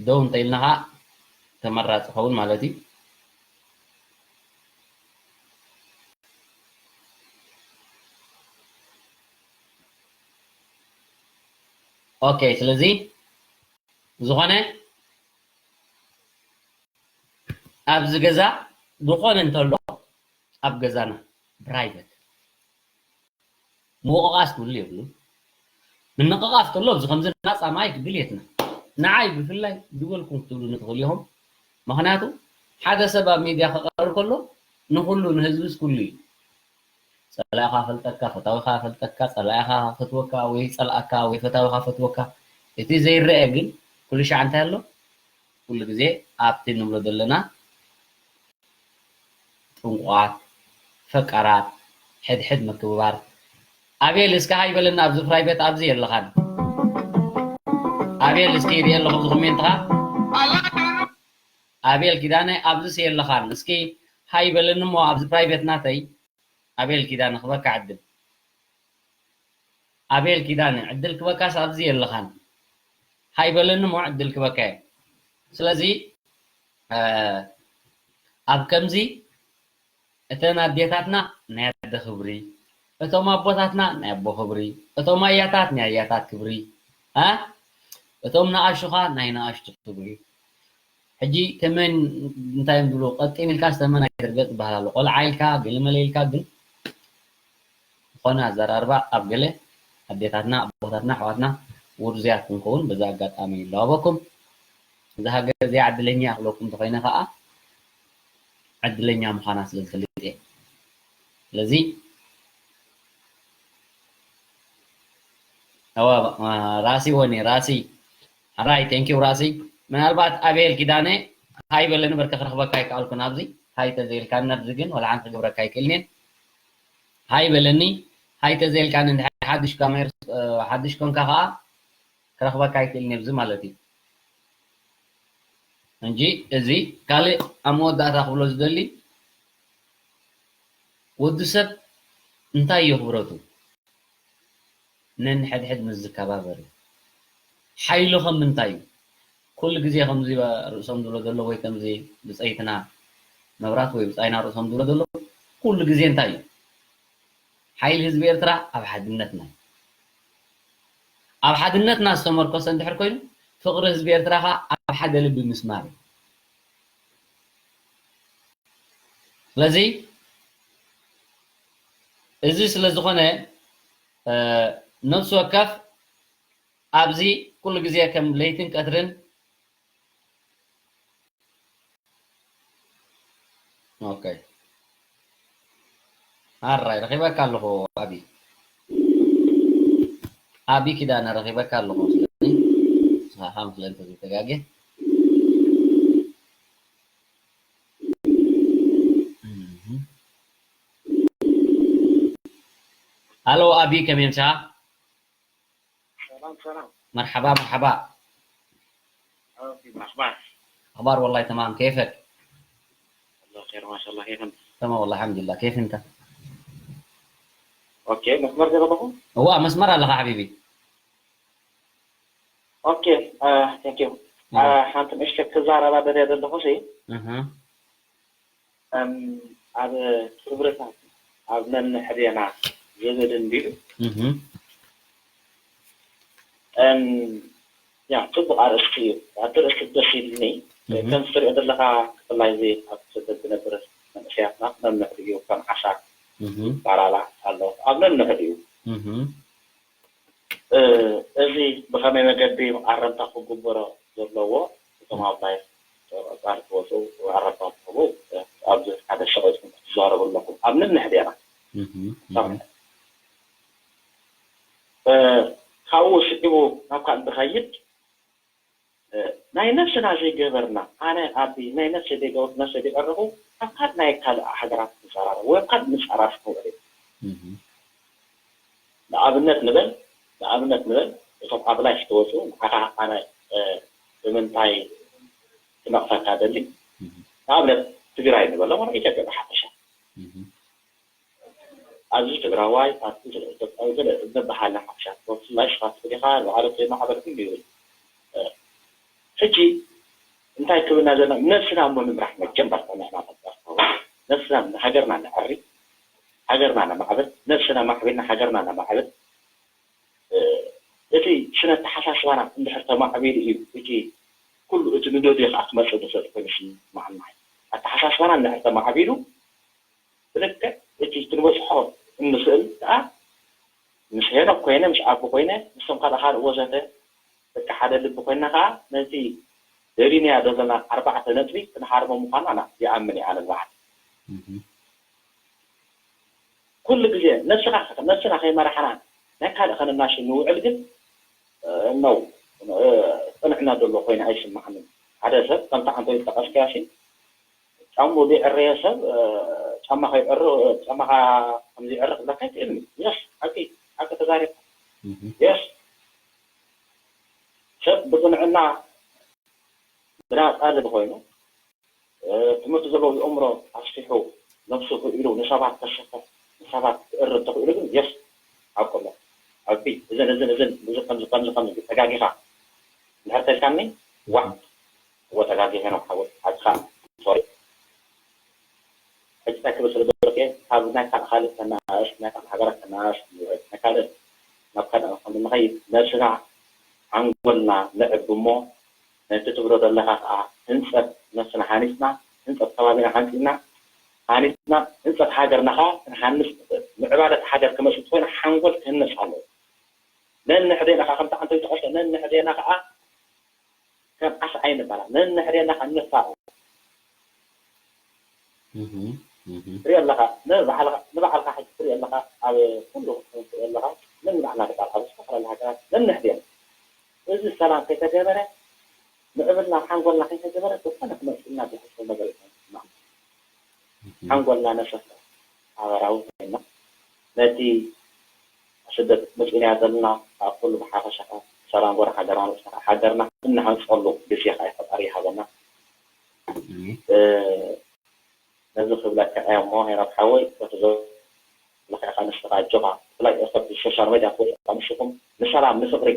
ደው እንተኢልና ከዓ ተመራፂ ኸውን ማለት እዩ። ኦኬ ስለዚ ዝኾነ ኣብዚ ገዛ ዝኾነ እንተሎ ኣብ ገዛና ፕራይቨት ምውቕቓስ ክህሉ የብሉን። ምንቕቓፍ ከሎ ኣብዚ ከምዚ ናፃ ማይክ ድልየትና ንዓይ ብፍላይ ዝበልኩም ክትብሉ ንትኽእሉ ኢኹም። ምኽንያቱ ሓደ ሰብ ኣብ ሚድያ ክቐርብ ከሎ ንኹሉ ንህዝብስ ኩሉ እዩ። ፀላኢኻ ፈልጠካ፣ ፈታዊኻ ፈልጠካ፣ ፀላኢኻ ፈትወካ ወይ ፀልኣካ ወይ ፈታዊኻ ፈትወካ። እቲ ዘይረአ ግን ኩሉ ሻዕ እንታይ ኣሎ? ኩሉ ግዜ ኣብቲ ንብሎ ዘለና ጥንቁቓት፣ ፈቃራት፣ ሕድሕድ ምክብባር። ኣቤል እስኪ ሃይ በለና ኣብዚ ፕራይቬት ኣብዚ የለኻን። ኣቤል እስኪ ይርኢ ኣለኹ ኣብዚ ኮሜንትኻ። ኣቤል ኪዳነ ኣብዚስ የለኻን እስኪ ሃይ በለኒ እሞ ኣብዚ ፕራይቬት ናተይ ኣቤል ኪዳነ ክበካ ዕድል። ኣቤል ኪዳነ፣ ዕድል ክበካስ ኣብዚ የለኻን። ሃይ በለኒ እሞ ዕድል ክበካ እየ። ስለዚ፣ እ፣ ኣብ ከምዚ እተን ኣዴታትና ናይ ኣደ ክብሪ፣ እቶም ኣቦታትና ናይ ኣቦ ክብሪ፣ እቶም ኣያታት ናይ ኣያታት ክብሪ፣ እ፣ እቶም ንኣሽቱ ኸኣ ናይ ንኣሽቱ ክብሪ። ሕጂ ተመን እንታይ እዮም ዝብሉ? ቀጢን ኢልካ ዝተመን ኣይትርገጽ ይበሃል ኣሎ። ቆልዓ ኢልካ፣ ገለመለ ኢልካ ግን ዝኾነ ኣዘራርባ ኣብ ገለ ኣዴታትና፣ ኣቦታትና፣ ኣሕዋትና ውርዙያት ክንከውን በዚ ኣጋጣሚ ይላበወኩም። እዛ ሃገር እዚኣ ዕድለኛ እያ ክብለኩም እንተኾይነ ከኣ ዕድለኛ ምዃና ስለ ዝፈልጥ እየ። ስለዚ ኣዋ፣ ራሲ ወኒ፣ ራሲ። ሓራይ፣ ቴንኪው ራሲ። ምናልባት ኣቤል ኪዳነ ሃይ በለኒ፣ በርከ ክረኽበካ ኣይከኣልኩን ኣብዚ። ሃይ ተዘይልካኒ ኣብዚ ግን ወላ ሓንቲ ክገብረካ ኣይክእልን እየ። ሃይ በለኒ። ሃይ ተዘይልካኒ እንድሕር ሓድሽ ካሜር፣ እ፣ ሓድሽ ኮንካ ከኣ ክረኽበካ ኣይክእልን እየ ኣብዚ ማለት እዩ። እንጂ እዚ ካልእ ኣብ መወዳእታ ክብሎ ዝደሊ፣ ወዲ ሰብ እንታይ እዩ ክብረቱ? ነንሕድሕድ ምስ ዝከባበር እዩ። ሓይሉ ከም ምንታይ እዩ? ኩሉ ግዜ ከምዚ ርእሶም ዝብሎ ዘሎ ወይ ከምዚ ብጸይትና መብራት ወይ ብጻይና ርእሶም ዝብሎ ዘሎ ኩሉ ግዜ እንታይ እዩ? ሓይሊ ህዝቢ ኤርትራ ኣብ ሓድነትና እዩ። ኣብ ሓድነትና ዝተመርኮሰ እንድሕር ኮይኑ፣ ፍቕሪ ህዝቢ ኤርትራ ኸኣ ኣብ ሓደ ልቢ ምስማር እዩ። ስለዚ፣ እዚ ስለ ዝኾነ፣ እ፣ ነፍሲ ወከፍ ኣብዚ ኩሉ ግዜ ከም ለይትን ቀትርን ኦኬ። ኣራይ፣ ረኺበካ ኣለኹ፣ ኣቢ። ኣቢ ኪዳነ፣ ረኺበካ ኣለኹ፣ ስለኒ። ንስኻ ከም ስለኒ ተዘይተጋጌ። እህ። ሃሎ፣ ኣቢ፣ ከመይ ምሳኻ? سلام، سلام. مرحبا، مرحبا. أوكي، مرحبا. أخبار؟ والله تمام، كيفك؟ الله خير، ما شاء الله، كيف أنت؟ تمام والله، الحمد لله، كيف أنت؟ أوكي، መስመር ዘለኹ? እዋ፣ መስመር ኣለኻ ሓቢቢ። ኦኬ፣ አ፣ ቴንክ ዩ። አ፣ እዋ። ሓንቲ ንእሽተይ ክዛረባ ደልየ ዘለኹ ሲ፣ እህ። እም፣ ኣብ ክብርታት፣ ኣብ ነንሕድና ዝብል እንድዩ። እህ። እም፣ ያ፣ ጽቡቕ ኣርእስቲ እዩ። ኣብቲ ኣርእስቲ ደስ ኢሉኒ። እህ። ከም ትሪኦ ዘለኻ፣ ብፍላይ እዚ ኣብ ስደት ዝነብር መንእሰያትና ነንሕድኡ ከም ዓሳ እህ። ይባላላ ኣሎ። ኣብ ነንሕድኡ። እህ። እ፣ እዚ ብኸመይ መገዲ ኣረምታ ክግበሮ ዘለዎ፣ እቶም ኣብ ላይፍ ኣንጻር ክወፁ ኣረምታ ክህቡ፣ እ፣ ኣብዚ ሓደ ሸቕ ኢልኩም ክትዛረቡ ኣለኩም። ኣብ ነንሕድና። እህ፣ እህ። እ፣ ካብኡ ስዒቡ ናብ ካልእ ዝኸይድ፣ እ፣ ናይ ነብስና ዘይገበርና፣ ኣነ ኣቢ ናይ ነብሰይ ዘይገበርኩ፣ ነብሰይ ዘይዕረኹ፣ ካብ ካልእ ናይ ካልእ ሃገራት ክንጸራረብ ወይ ኣብ ካልእ ንጸራረብ ንውዕል ኢና። እህ። ንኣብነት ንበል፣ ንኣብነት ንበል፣ እቶም ኣብ ላይፍ ዝተወጽኡ፣ ንዓኻ ኣነ፣ እ፣ ብምንታይ ክነቕፈካ ደሊ? እህ። ንኣብነት ትግራይ ንበሎ፣ ወይ ኢትዮጵያ ብሓፈሻ። እህ። ኣብዚ ትግራዋይ፣ ኣብዚ ኢትዮጵያዊ ገለ እንበሃል ሓፈሻ፣ ብፍላይ ሽኻት ዲኻ፣ ንባዕሉ ከይማዕበልኩ እንዲዩ ይብል። እ፣ ሕጂ እንታይ ክብልና ዘለና? ነብስና እሞ ንምራሕ መጀመርታ ንሕና ፈጠርቲ። ነብስና፣ ሃገርና ነዕሪ፣ ሃገርና ነማዕብል፣ ነብስና ማዕቢልና ሃገርና ነማዕብል። እ፣ እቲ ስነ ኣተሓሳስባና እንድሕር ተማዕቢሉ እዩ እቲ ኩሉ እቲ ንደልዮ ከዓ ክመፅእ ዝኽእል ኮይኑ ይስምዓና። ኣተሓሳስባና እንድሕር ተማዕቢሉ ብልክዕ እቲ ክንበፅሖ እንኽእል ከዓ ምስ ሄኖክ ኮይነ፣ ምስ ኣቢ ኮይነ፣ ምስቶም ካልእ ካልእ ወዘተ ደቂ ሓደ ልቢ ኮይንና ከዓ ነቲ ደሊናዮ ዘለና ኣርባዕተ ነጥቢ ክንሃርሞ ምዃንና ይኣምን እየ ኣነ ንባዕለይ። እህ። ኩሉ ግዜ ነብስኻ፣ ነብስና ከይመራሕና ናይ ካልእ ከነናሹ ንውዕል ግን፣ እ፣ ነው፣ እ፣ ቅንዕና ዘሎ ኮይኑ ኣይስማዓንን። ሓደ ሰብ ከምቲ ዓንተ ዝጠቐስካዮ ሲ፣ ጫምኡ ዘይዕረየ ሰብ፣ እ፣ ጫማ ከይዕር-፣ ጫማኻ ከም ዘይዕረ ክብለካ ኣይክእልን እዩ። የስ፣ ሓቂ፣ ሓቂ ተዛሪብካ። እህ። የስ፣ ሰብ ብቅንዕና ብናጻ ልቢ ኮይኑ ትምህርቲ ዘለዎ ዝእምሮ ኣስፊሑ ነብሱ ክኢሉ ንሰባት ከሸፍሕ ንሰባት ክእርም ተኽኢሉ ግን የስ ኣብ ከሎ ኣቢ እዘን እዘን እዘን ብዙ ከምዚ ከምዚ ከምዚ ተጋጊኻ እንድሕር ተልካኒ ዋ እወ ተጋጊኸ ነው ሓወይ ሓቅኻ ሶሪ ሕጂ እንታይ ክብል ስለ ዘለኩ እየ ካብ ናይ ካልእ ከነኣእሽ ናይ ካልእ ሃገራት ከነኣእሽ ናይ ካልእ ናብ ካልእ ከም ንኸይድ ነብስና ሓንጎልና ነዕቢ እሞ ነቲ ትብሎ ዘለኻ ከዓ ህንፀት ነብስና ሃኒፅና ህንፀት ከባቢና ሓንፂና ሃኒፅና ህንፀት ሃገርና ከዓ ክንሃንፅ ንኽእል ምዕባለት ሃገር ክመፅእ እንተኮይኑ ሓንጎል ክህነፅ ኣለዎ ነንሕዴና ከዓ ከምቲ ዓንተ ዝጠቀሰ ነንሕዴና ከዓ ከም ዓሳ ኣይንበላ ነንሕዴና ከዓ ንፋቅ ትሪኦ ኣለኻ ንባዕልኻ ሕጂ ትሪኦ ኣለኻ ኣብ ኩሉ ክትሪኦ ኣለኻ ነንባዕልና ደቃልካ ብዝተፈላለየ ሃገራት ነንሕዴና እዚ ሰላም ከይተገበረ ምዕብልና ኣብ ሓንጎልና ከይተገበረ ዝኾነ ክመፅእና ዘይሕሰብ ነገር እዩ ሓንጎልና ነሸፍሕ ሓበራዊ ኮይና ነቲ ስደት መፂእናያ ዘለና ኣብ ኩሉ ብሓፈሻ ሰላም ጎረ ሃገርና መፅና ሃገርና እንሃንፀሉ ግዜ ከዓ ፈጣሪ ይሃበና ነዚ ክብለካ እየ እሞ ሄኖክ ሓወይ በቲ ዘለካ ኢኻ ንስኻ ኣጆኻ ብፍላይ ኣብ ሶሻል ሜድያ ክወፅእ ምሽኹም ንሰላም ንፍቕሪ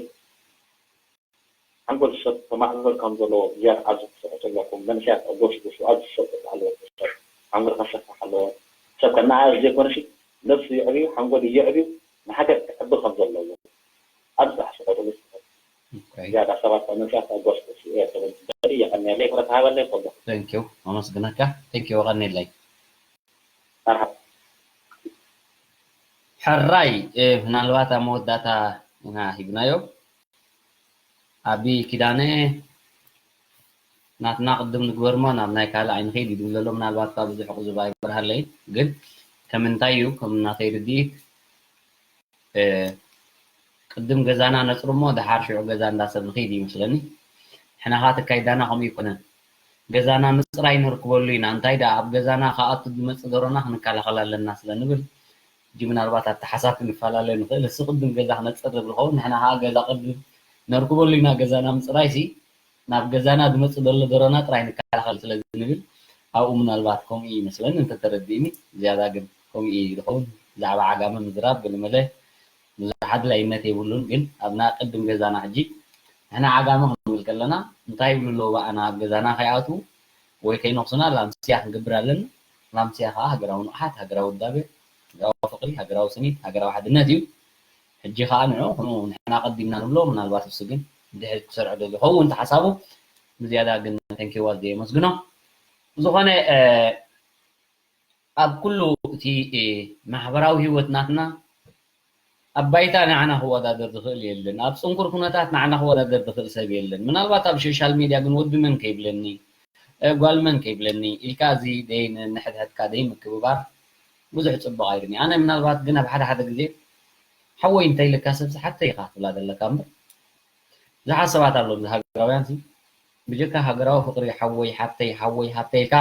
ሓንጎል ሰብ ከማዕብል ከም ዘለዎ ብዝያዳ ኣብዚ ክትስዕቱ ኣለኩም መንእሰያት ኣጎስጉሱ ኣብዚ ዝሰብጥ ኣለዎ ሰብ ሓንጎል ከሰፍሕ ኣለዎ ሰብ ከነኣእስ ዘይኮነሲ ነብሱ የዕብዩ ሓንጎል የዕብዩ ንሃገር ክዕቢ ከም ዘለዎ ኣብዚ ኣስቆጥሉ ዝያዳ ሰባት ካብ መንእሰያት ኣጎስጉሱ እየ ትብል በሊ የቐንየለይ ክብረት ሃበለይ ከሎ ቴንኪው ኣመስግነካ ቴንኪው ቀንየለይ መርሓባ ሕራይ ምናልባት ኣብ መወዳእታ ኢና ሂብናዮ ኣቢ ኪዳነ ናትና ቅድም ንግበር እሞ ናብ ናይ ካልእ ኣይንኸይድ እዩ ዝብል ዘሎ ምናልባት ካብ ብዙሕ ቁዝባ ይበርሃለይ ግን ከም እንታይ እዩ ከም እናተይ ርድኢት ቅድም ገዛና ነፅሩ እሞ ደሓር ሽዑ ገዛ እንዳሰብ ንኸይድ እዩ ይመስለኒ ሕናኻ ተካይዳና ከምኡ ይኮነን ገዛና ምፅራይ ነርክበሉ ኢና እንታይ ደኣ ኣብ ገዛና ከኣቱ ዝመፅእ ደሮና ክንከላኸል ኣለና ስለ ንብል ሕጂ ምናልባት ኣብቲ ሓሳብ ክንፈላለ ንኽእል እሱ ቅድም ገዛ ክነፅር ዝብል ኸውን ንሕና ከዓ ገዛ ቅድም ነርክበሉ ኢና ገዛና ምፅራይ ሲ ናብ ገዛና ዝመፅእ ዘሎ ደሮና ጥራይ ንከላኸል ስለ ዝንብል ኣብኡ ምናልባት ከምኡ እዩ ይመስለኒ እንተተረዲእኒ ዝያዳ ግን ከምኡ እዩ ዝኸውን ብዛዕባ ዓጋመ ምዝራብ ገለመለ ብዙሕ ኣድላይነት የብሉን ግን ኣብና ቅድም ገዛና ሕጂ ንሕና ዓጋመ ክንብል ከለና እንታይ ይብሉ ኣለዉ ብኣና ኣብ ገዛና ከይኣትዉ ወይ ከይነኽሱና ላምስያ ክንገብር ኣለና ላምስያ ከዓ ሃገራዊ ንቕሓት ሃገራዊ ውዳቤ ሃገራዊ ፍቕሪ ሃገራዊ ስኒት ሃገራዊ ሓድነት እዩ ሕጂ ከዓ ንዑ ክንኡ ንሕና ቀዲምና ንብሎ ምናልባት እሱ ግን ድሕሪት ክሰርዖ ደልዩ ኸውን ተሓሳቡ ብዝያዳ ግን ተንኪዋ ዘየመስግኖ ዝኾነ ኣብ ኩሉ እቲ ማሕበራዊ ህይወት ናትና ኣብ ባይታ ንዓና ክወዳደር ዝኽእል የለን ኣብ ፅንኩር ኩነታት ንዓና ክወዳደር ዝኽእል ሰብ የለን ምናልባት ኣብ ሶሻል ሚድያ ግን ወዲ መን ከይብለኒ ጓል መን ከይብለኒ ኢልካ እዚ ደይ ንሕድሕድካ ደይ ምክብባር ብዙሕ ፅቡቅ ኣይርን ኣነ ምናልባት ግን ኣብ ሓደ ሓደ ግዜ ሓወይ እንተይልካ ሰብሲ ሓተይ ኢኻ ትብላ ዘለካ እምበር ብዙሓት ሰባት ኣለዉ እዚ ሃገራውያን ሲ ብጀካ ሃገራዊ ፍቅሪ ሓወይ ሓብተይ ሓወይ ሓብተይ ኢልካ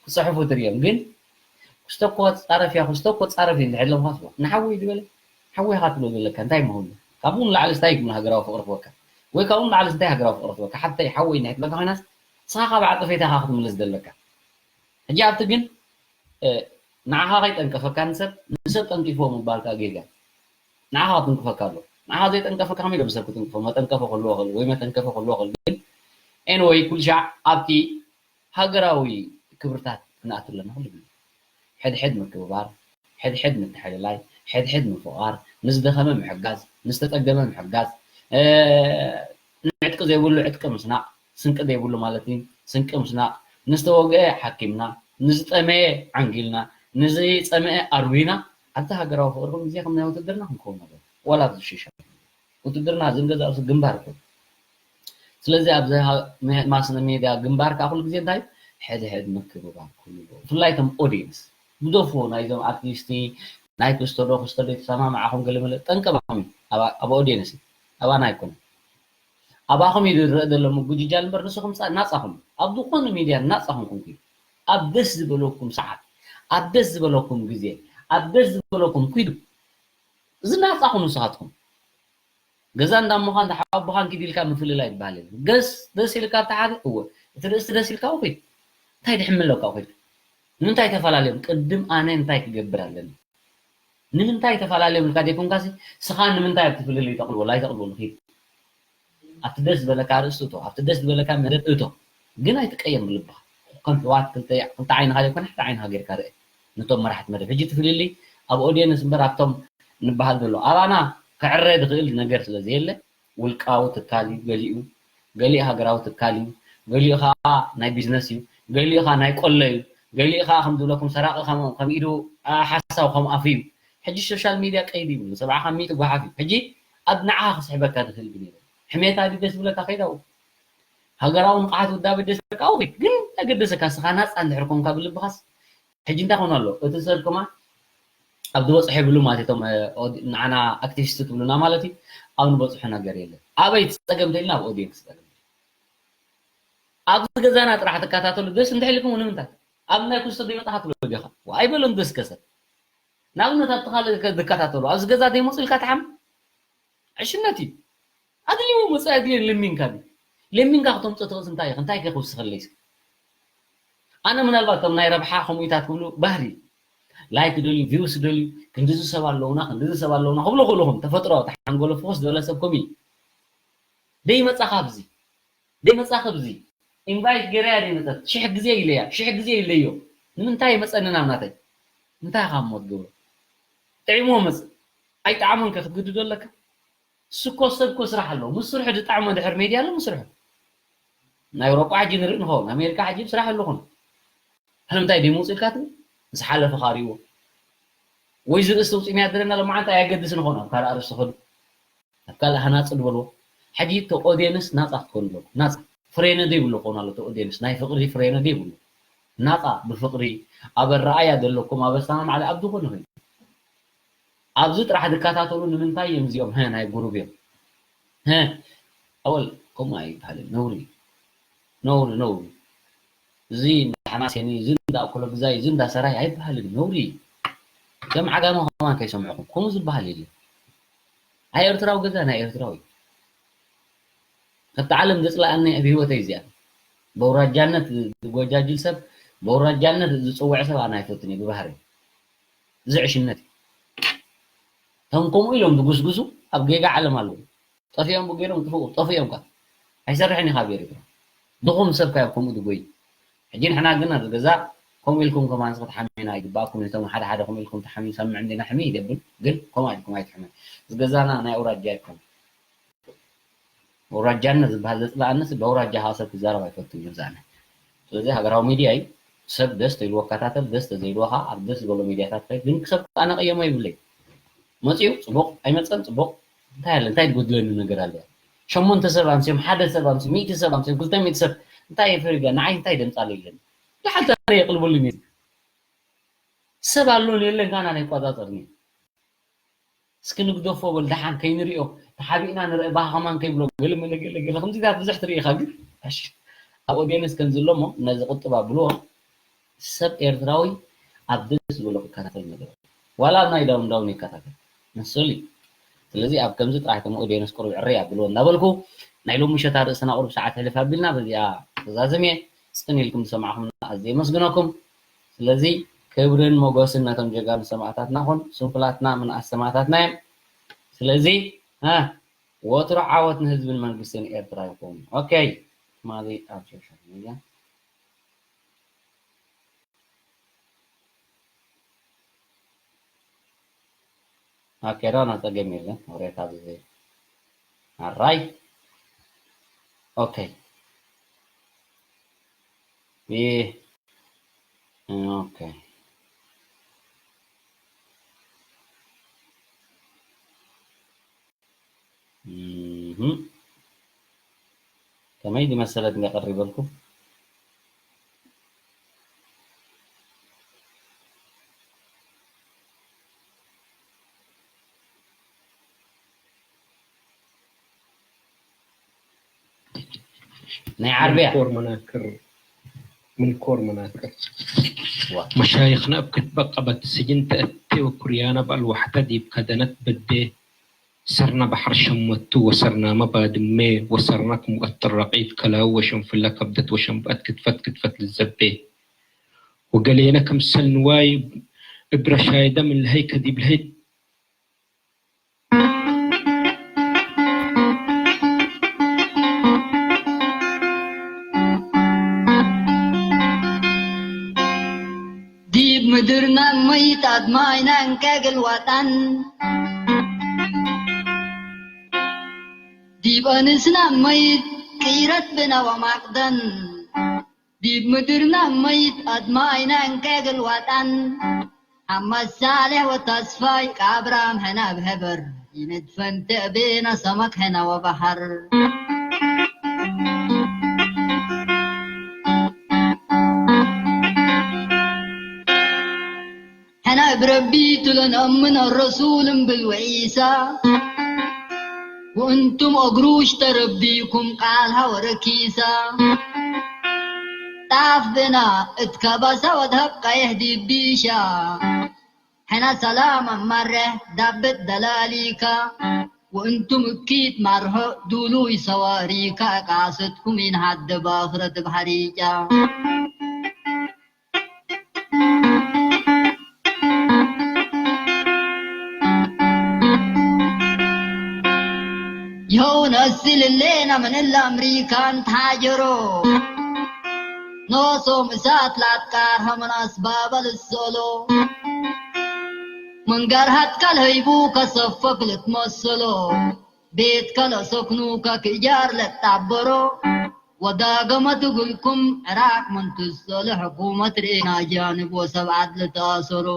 ክፅሕፉ ትርእዮም ግን ክስተኮ ፃረፍ እያ ክስተኮ ፃረፍ እዩ ዝሕለምካ ስማ ንሓወይ ዝበለ ሓወይ ኢኻ ትብሎ ዘለካ እንታይ መሆሉ ካብኡ ንላዕሊ ስታይ ይግምል ሃገራዊ ፍቅሪ ክወካ ወይ ካብኡ ንላዕሊ እንታይ ሃገራዊ ፍቅሪ ክወካ ሓብተይ ሓወይ ናይ ትብለካ ኮይናስ ንስኻ ካብ ዓፀፌታ ኢኻ ክትምልስ ዘለካ ሕጂ ኣብቲ ግን ንዓኻ ከይጠንቀፈካ ንሰብ ንሰብ ጠንቂፎ ምባል ከዓ ጌጋ ንዓኻ ክትንቅፈካ ኣሎ ንዓኻ ዘይጠንቀፈካ ከመይ ኢሎም ሰብ ክትንቅፎ መጠንቀፈ ክህልዎ ክእል ወይ መተንከፈ ክህልዎ ክእል ግን ኤንወይ ኩልሻዕ ኣብቲ ሃገራዊ ክብርታት ክንኣቱ ኣለና ኩሉ ግዜ ሕድሕድ ምክብባር ሕድሕድ ምትሕልላይ ሕድሕድ ምፍቓር ንዝደኸመ ምሕጋዝ ንዝተፀገመ ምሕጋዝ ንዕጥቂ ዘይብሉ ዕጥቂ ምስናቕ ስንቂ ዘይብሉ ማለት እዩ ስንቂ ምስናቕ ንዝተወግአ ሓኪምና ንዝጠመየ ዓንጊልና ንዝፀምአ ኣርዊና ኣብቲ ሃገራዊ ፍቕሪ ኩሉ ግዜ ከም ናይ ውትድርና ክንከውን ኣለና ዋላ ዝሽሻ ውትድርና ዝንገዛ ርእሱ ግንባር ይኮን ስለዚ ኣብዚ ማስ ሜድያ ግንባር ከዓ ኩሉ ግዜ እንታይ ሕድሕድ ምክብባር ክህሉ ብፍላይ ከም ኦዲየንስ ግደፉ ናይዞም ኣርቲስቲ ናይ ክስቶ ዶ ክስቶ ዶ የተሰማማዕኹም ገለመለ ጠንቀባኹም እዩ ኣብ ኦዲየንስ እዩ ኣባና ኣይኮነን ኣባኹም እዩ ዝረአ ዘሎ ምጉጅጃል እምበር ንስኹም ናፃኹም ኣብ ዝኾነ ሚድያ ናፃኹም ኩንኩ ኣብ ደስ ዝበለኩም ሰዓት ኣብ ደስ ዝበለኩም ግዜ ኣብ ደስ ዝበለኩም ኩዱ እዚ ናፃኹም ንስኻትኩም ገዛ እንዳሞኻን ሓቦኻን ኪድ ኢልካ ምፍልላይ ይበሃል የለን ገስ ደስ ኢልካ ኣብቲ ሓደ እወ እቲ ርእስቲ ደስ ኢልካ ውኺድ እንታይ ድሕሚ ኣለካ ኮይድ? ንምንታይ ተፈላለዮም? ቅድም ኣነ እንታይ ክገብር ኣለኒ? ንምንታይ ተፈላለዮም ኢልካ ዘይኮንካሲ፣ ስኻ ንምንታይ ኣብቲ ፍልልይ ተቕልቦ? ኣይተቕልቦ ንኺድ። ኣብቲ ደስ ዝበለካ ኣርእስቲ እቶ፣ ኣብቲ ደስ ዝበለካ መደብ እቶ። ግን ኣይትቀየም ብልብኻ። ከም ኣሕዋት ክልተ፣ ክልተ ዓይንኻ ዘይኮነ ሓደ ዓይንኻ ጌርካ ርአ። ነቶም መራሕቲ መደብ። ሕጂ እቲ ፍልልይ ኣብ ኦድየንስ እምበር ኣብቶም ንበሃል ዘሎ። ኣባና ክዕረ ዝኽእል ነገር ስለ ዘየለ፣ ውልቃዊ ትካል እዩ ገሊኡ፣ ገሊኡ ሃገራዊ ትካል እዩ፣ ገሊኡ ኸዓ ናይ ቢዝነስ እዩ፣ ገሊኡ ኸዓ ናይ ቆሎ እዩ፣ ገሊኡ ኸዓ ከም ዝብለኩም ሰራቒ ከም፣ ከም ኢዱ፣ አ፣ ሓሳዊ ከም ኣፉ እዩ። ሕጂ ሶሻል ሚድያ ቀይዲ ይብሉ፣ ሰብዓ ካብ ሚእቲ ጓሓፍ እዩ። ሕጂ ኣብ ንዓኻ ክስሕበካ ዝኽእል ግን የለን። ሕሜታ ድዩ ደስ ዝብለካ ከይድ ኣብኡ። ሃገራዊ ንቕሓት ውዳበ ደስ ዝብለካ ኣብኡ ከይድ። ግን እንታይ ገደሰካ ንስኻ ናጻ እንድሕር ኮንካ ብልብኻስ። ሕጂ እንታይ ኮን ኣሎ? እቲ ሰብ ከማን ኣብ ዝበጽሖ ይብሉ ማለት እቶም፣ እ፣ ኦዲ-፣ ንዓና ኣክቲቪስት ትብሉና ማለት እዩ። ኣብ ንበጽሖ ነገር የለን። ኣበይ እቲ ጸገም ተልና ኣብ ኦድየንስ ጸገም። ኣብዚ ገዛና ጥራሕ ትከታተሉ ደስ እንድሕር ኢልኩም ንምንታይ? ኣብ ናይ ኩስቶ ዘይመጣኻ ትብሎ ዲኻ? ኣይበሎም ደስ ከሰብ። ንኣብነት ኣብቲ ካልእ ከ-፣ ዝከታተሉ ኣብዚ ገዛ ዘይመጹ ኢልካ ትሓም? ዕሽነት እዩ። ኣድልዎ መጽእ ኣድልዮ ለሚንካ ድዩ? ለሚንካ ክተምጽኦ ትኽእልስ እንታይ ኢኻ? እንታይ ከ ክውስኸለይ እስኪ? ኣነ ምናልባት እቶም ናይ ረብሓ ከምኡታት ክብሉ ባህሪ ላይክ ደልዩ፣ ቪውስ ደልዩ፣ ክንድዚ ሰብ ኣለውና፣ ክንድዚ ሰብ ኣለውና ክብሉ ክእሉ ኹም ተፈጥሮ ተሓንጎሎ ፍኹስ ዝበለ ሰብ ከምኡ እዩ። ደይመጻኻ ኣብዚ፣ ደይመጻኻ ኣብዚ ኢንቫይት ገይረያ ደይመጸት ሽሕ ግዜ ኢለያ፣ ሽሕ ግዜ ኢለዮ። ንምንታይ ይመጸኒ ናብ ናተይ? እንታይ ኢኻ እሞ ትገብሮ? ጥዒምዎ መጽእ። ኣይጠዓሞን ከ ክትግድዶ ኣለካ? እሱ እኮ ሰብ እኮ ስራሕ ኣለዎ። ምስ ስርሑ ዝጠዕሞ ድሕር ሜድያ ኣሎ ምስ ስርሑ። ናይ ኣውሮጳ ሕጂ ንርኢ ንኸውን። ኣሜሪካ ሕጂ ብስራሕ ኣለኹን። ስለምንታይ ደይመውፅእ ኢልካ ትብል? ምስ ሓለፈ ካሪዎ። ወይ ዝርእስቲ ውፅእ ሚያ ዘለና ሎማዓንቲ ኣየገድስን ይኸውን። ኣብ ካልእ ኣርእስቲ ኸዱ። ኣብ ካልእ ሃናፂ ዝበልዎ። ሕጂ እቲ ኦድየንስ ናፃ ክትኮኑ ኣለኩም። ናፃ። ፍሬነ ዘይብሉ ክኾን ኣሎ እቲ ኦድየንስ። ናይ ፍቕሪ ፍሬነ ዘይብሉ። ናፃ ብፍቕሪ ኣብ ኣረኣያ ዘለኩም ኣብ ኣሰማምዓለ ኣብ ዝኾነ ኮይኑ። ኣብዚ ጥራሕ ዝከታተሉ ንምንታይ እዮም እዚኦም? ሀ፣ ናይ ጉሩብ እዮም። ሀ፣ ኣወል፣ ከምኡ ኣይበሃልን። ነውሪ፣ ነውሪ፣ ነውሪ። እዚ እንዳ ሓማሴኒ፣ እዚ እንዳ ኣኮሎ ግዛይ፣ እዚ እንዳ ሰራይ ኣይበሃልን። ነውሪ። ከም ዓጋመ ከማን ከይሰምዕኹም። ከምኡ ዝበሃል የለን። ኣይ ኤርትራዊ ገዛ ናይ ኤርትራዊ። ካብቲ ዓለም ዘጽልኣኒ ኣብ ህይወተይ እዚኣ። በውራጃነት ዝጎጃጅል ሰብ፣ በውራጃነት ዝጽውዕ ሰብ ኣነ ኣይፈቱን እየ ብባህሪ። እዚ ዕሽነት እዩ። እቶም ከምኡ ኢሎም ዝጉስጉሱ ኣብ ጌጋ ዓለም ኣለዉ። ጠፊኦም ብገይሮም ጥፍኡ፣ ጠፊኦም ከ። ኣይሰርሕን እዩ ካብ ኤርትራ። ድኹም ሰብ ከ ኣብ ከምኡ ዝጎይ። ሕጂ ንሕና ግን ኣብዚ ገዛ ከምኡ ኢልኩም ከማን ክትሓምዩና ኣይግባእኩም። ነቶም ሓደ ሓደ ከምኡ ኢልኩም ትሓምዩ ሰምዕ እንዲና ሕሚ ይደብል። ግን ከምኡ ኢልኩም ኣይትሕመ። እዚ ገዛና ናይ ኣውራጃ ኣይኮነን። ኣውራጃነት ዝበሃል ዘጽልኣንስ ብኣውራጃኻ ሰብ ክዛረብ ኣይፈቱን እዩ ዝኣነ። ስለዚ ሃገራዊ ሚድያ እዩ። ሰብ ደስ ተይልዎ ከታተል፣ ደስ ተዘይልዎ ኸዓ ኣብ ደስ ዝበሎ ሚድያታት ከይድ። ግን ክሰብ ኣነ ቀየሞ ይብለይ። መጺኡ ጽቡቕ፣ ኣይመጸን ጽቡቕ። እንታይ ኣለ? እንታይ ዝጎድለኒ ነገር ኣለ? ሸሞንተ ሰብ ኣምስዮም፣ ሓደ ሰብ ኣምስዮም፣ ሚእቲ ሰብ ኣምስዮም፣ ክልተ ሚእቲ ሰብ እንታይ የፍርጋ? ንዓይ እንታይ ደምጻለይ የለን። ደሓል ታሪኽ የቕልቡልኝ። ሰብ ኣሎን የለን ካና ናይ ቋጻጸርኒ። እስኪ ንግደፎ በል ደሓን ከይንሪኦ፣ ተሓቢእና ንርአ፣ ባህ ከማን ከይብሎ፣ ገለ መለ ገለ ገለ፣ ከምዚታት ብዙሕ ትርኢ ኢኻ፣ ግን፣ ኣሽ፣ ኣብ ኦድየንስ ከምዚ ኣሎ እሞ፣ ነዚ ቁጥብ ኣብልዎ፣ ሰብ ኤርትራዊ ኣብ ደስ ዝበሎ ክከታተል መደብ። ዋላ ኣብ ናይ ዳውን ዳውን ይከታተል። መሰሉ እዩ። ስለዚ ኣብ ከምዚ ጥራሕ እቶም ኦድየንስ ቁሩብ ዕረ ኣብልዎ እንዳበልኩ፣ ናይ ሎሚ ምሸት ኣርእስትና ቁሩብ ሰዓት ሕልፍ ኣቢልና፣ በዚኣ ተዛዝም እየ። ጽን ኢልኩም ዝሰማዕኹምና ኣዝየ የመስግነኩም። ስለዚ ክብርን ሞገስን ነቶም ጀጋኑ ሰማእታትና ኹን፣ ስንኩላትና ምንኣስ ሰማእታትና እዮም። ስለዚ፣ እ፣ ወትሩ ዓወት ንህዝብን መንግስትን ኤርትራ ይኹን። ኦኬ፣ ትማሊ ኣብ ሶሻል ሚድያ፣ ኦኬ፣ ዳና ጸገም የለን። ወሬ ካብ እዚ ኣራይ። ኦኬ። ይህ፣ ኦኬ። እህ። ከመይ ዝመሰለት እንዳ ቀሪበልኩም? ናይ ዓርብያ። ምንኮር መናክር፣ ምንኮር መናክር። ዋ። መሻይኽና እብ ክትበቀበት ስጅን ተእቴ ወኩርያና በአልዋሕታ ዲብ ከደነት በዴ ሰርና ባሕር ሸመቱ ወሰርናመ ባድሜ ወሰርና ክም ቀጥር ረቂት ከላው ወሸንፍለ ከብደት ወሸንበአት ክትፈት ክትፈት ልዘቤ። ወገሌነ ክምሰል ንዋይ እብ ረሻይደ ምን ለሀይ ከዲብ ለሀይ ዲብ ምድርነ እመይት አድማይነ እንቀግል ወጠን፣ ዲብ አንስነ እመይት ቅይረት ብነ ወማቅደን፣ ዲብ ምድርነ እመይት አድማይነ እንቀግል ወጠን፣ ሐመድ ሳሌሕ ወተስፋይ ከአብራም ሕነ እብ ሕበር፣ ኢንትፈንቴ እቤነ ሰመክ ሕነ ወበሐር። ሕነ እብ ረቢ ቱ ለነአምን አረሱል እምብል ወዒሳ፣ ወእንቱም አግሩሽ ተረቢኩም ቃልሃ ወረኪሳ። ጣፍ ብና እት ከበሰ ወድሀብ ቀይሕ ዲብ ቢሻ። ሕነ ሰላም አማሬሕ ዳብት ደላሊካ፣ ወእንቱም እኪት ማርሖ ዱሉይ ሰዋሪካ፣ ቃሰትኩም ኢንሃደ ባክረት እብ ሐሪጫ። ይኸው ነስል እሌነ ምን እለ አምሪካን ተሃጀሮ፣ ኖሶም እሳት ላትቃርሀ ምን አስባበ ልሰሎ፣ ምን ገርሀትከ ለህይቡከ ሰፈክ ልትመሰሎ፣ ቤትከ ለሰክኑከ ክእጃር ለትጣበሮ፣ ወዳገመት እግልኩም ዕራቅ ምን ትሰሎ፣ ሕኩመት ርኤና አጃንብ ወሰብ ዐድ ልትአሰሮ።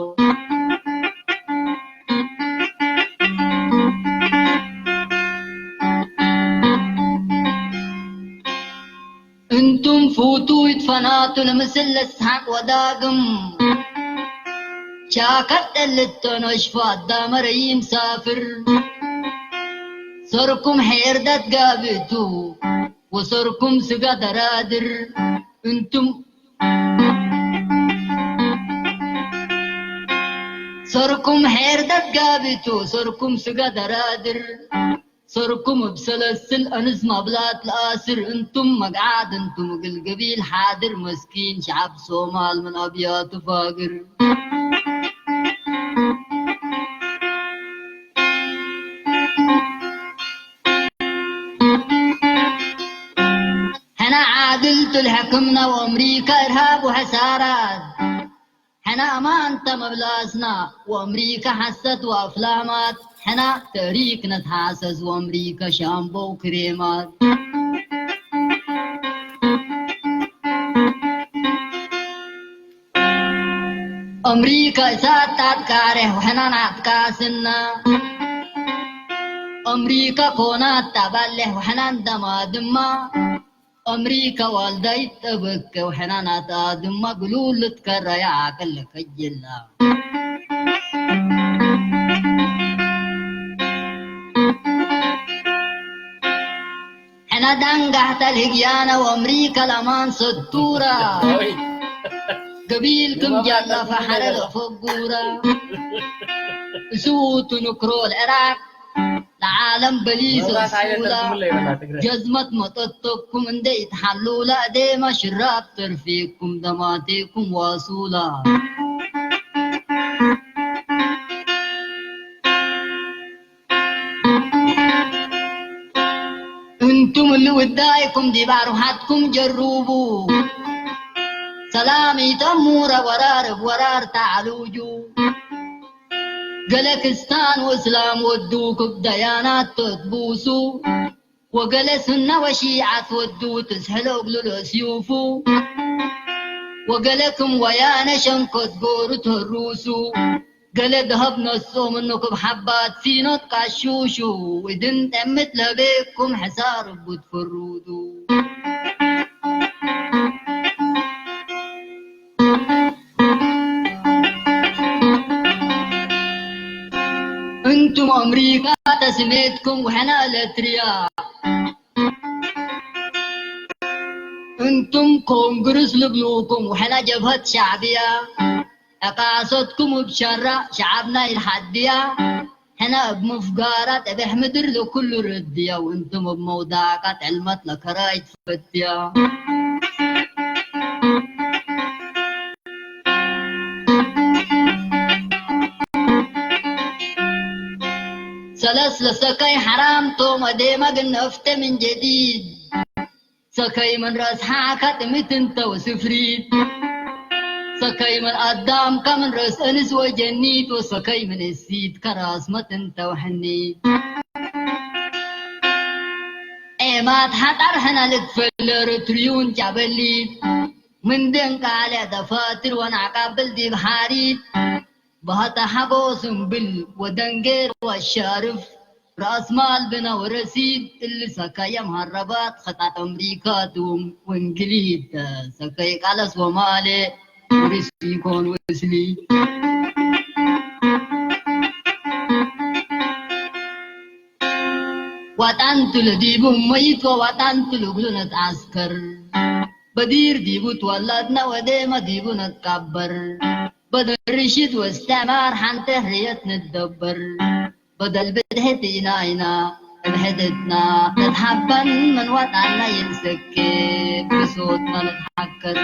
እንቱም ፉቱ ይትፈናቱ ለምስል ለስሐቅ ወዳግም፣ ቻከት እልቶ ነሽፎ አዳመ ረይም ሳፍር። ሰርኩም ሔርደት ጋብእቱ ወሰርኩም ስጋ ደራድር። እንቱም ሰርኩም ሔርደት ጋብእቱ ሰርኩም ስጋ ደራድር። ሰርኩም እብ ሰለስል አንስ ማብላት ለአስር፣ እንቱም መግዓድ፣ እንቱም እግል ገቢል ሓድር፣ መስኪን ሸዓብ ሶማል ምን አብያቱ ፋግር። ሕነ ዓድል ቱ ለሕክምነ ወአምሪከ እርሃብ ወሐሳራት። ሕነ አማንተ መብላስና ወአምሪከ ሐሰት ወአፍላማት። ሕነ ተእሪክ ነትሓሰስ ወአምሪከ ሻምቦ ወክሬማት። አምሪከ እሳት ታትቃሬሕ ወሕነ ናትቃስና። አምሪከ ኮናት ታባሌሕ ወሕነ እንደማድማ። አምሪከ ዋልዳይት ጠበከ ወሕነ ናትአድማ ግሉል ልትከረየ ዓቅል ለከጅላ። ሕነ ዳንጋሕተ ልህግያነ ወአምሪከ ለአማን ሰቱራ። ገቢል ክም ጃለፈ ሐረ ለፈጉራ። እሱ ውእቱ ንክሮ ለዕራቅ ለዓለም በሊስ መብራት ኃይል እሱላ። ተርጉምለ ይበላ ትግረ። ጀዝመት መጠጠኩም እንደ ኢትሓሉላ። እዴመ ሽራብ ተርፌኩም ደማቴኩም ዋሱላ። እንቱም እሊ ውዳይኩም ዲብ አርውሓትኩም ጀሩቡ። ሰላም ኢተሙረ ወራር እብ ወራር ተዓሉጁ። ገለ ክስታን ወእስላም ወዱ ክብ ደያናት ተትቡሱ። ወገለ ሱነ ወሺዓት ወዱ ትስሕሎ እግሉ ለስዩፉ። ወገለ ክም ወያነ ሸንኮት ጎሩ ተሩሱ። ገለ ደሀብ ነስኦ ምኑ ክብ ሐባት ሲኖት ቃሹሹ። እድን ጠምት ለቤኩም ሕሳር እቡ ትፍሩዱ። እንቱም አምሪካ ተስሜትኩም ወሕነ ኤለትርያ። እንቱም ኮንግርስ ልብሉኩም ወሕነ ጀብሀት ሸዕብያ። ዕቃሰትኩም እብ ሸራ ሸዓብና ኢልሓድያ። ሕነ እብ ምፍጋራ ጠቤሕ ምድር ለኩሉ ርድያ። ወእንቱም እብ መውዳቃ ጥዕልመት ለከራይ ትፈትያ። ሰለስ ለሰከይ ሓራም ቶም ወዴማ ግን ነፍተ ምን ጀዲድ። ሰከይ ምን ረስሓ ከጥምት እንተው ስፍሪት። ሰከይ ምን ኣዳም ከምን ረስ እንስ ወጀኒት ወሰከይ ምን እሲት ከራስ መት እንተው ሕኒት። ኤማት ሓጣር ሕና ልትፈለር ትርዩን ጫበሊት። ምን ደንቃለ ደፋትር ወናዕቃብል ዲብ ሓሪት። ባህታ ሓጎ ስምብል ወደንጌር ወሻርፍ። ራስ ማል ብና ወረሲድ እሊ ሰካየም ሃረባት ኸጣጥ ኣምሪካ ትውም ወንግሊት። ሰከይ ቃለስ ወማሌ ወሪስ ይኮን ወስሊ። ዋጣንቱ ለዲቡ መይት ወዋጣንቱ ልግሉነት ዓስከር። በዲር ዲቡ ትወለድና ወዴማ ዲቡ ነትቃበር። በደል ርሽድ ወእስትዕማር ሓንቲ ሕርየት ንትደበር። በደል ብድሕት ኢና ኢና እብሕድትና ነትሓበን ምን ዋጣና ይንሰኬ ብሶትና ነትሓከር።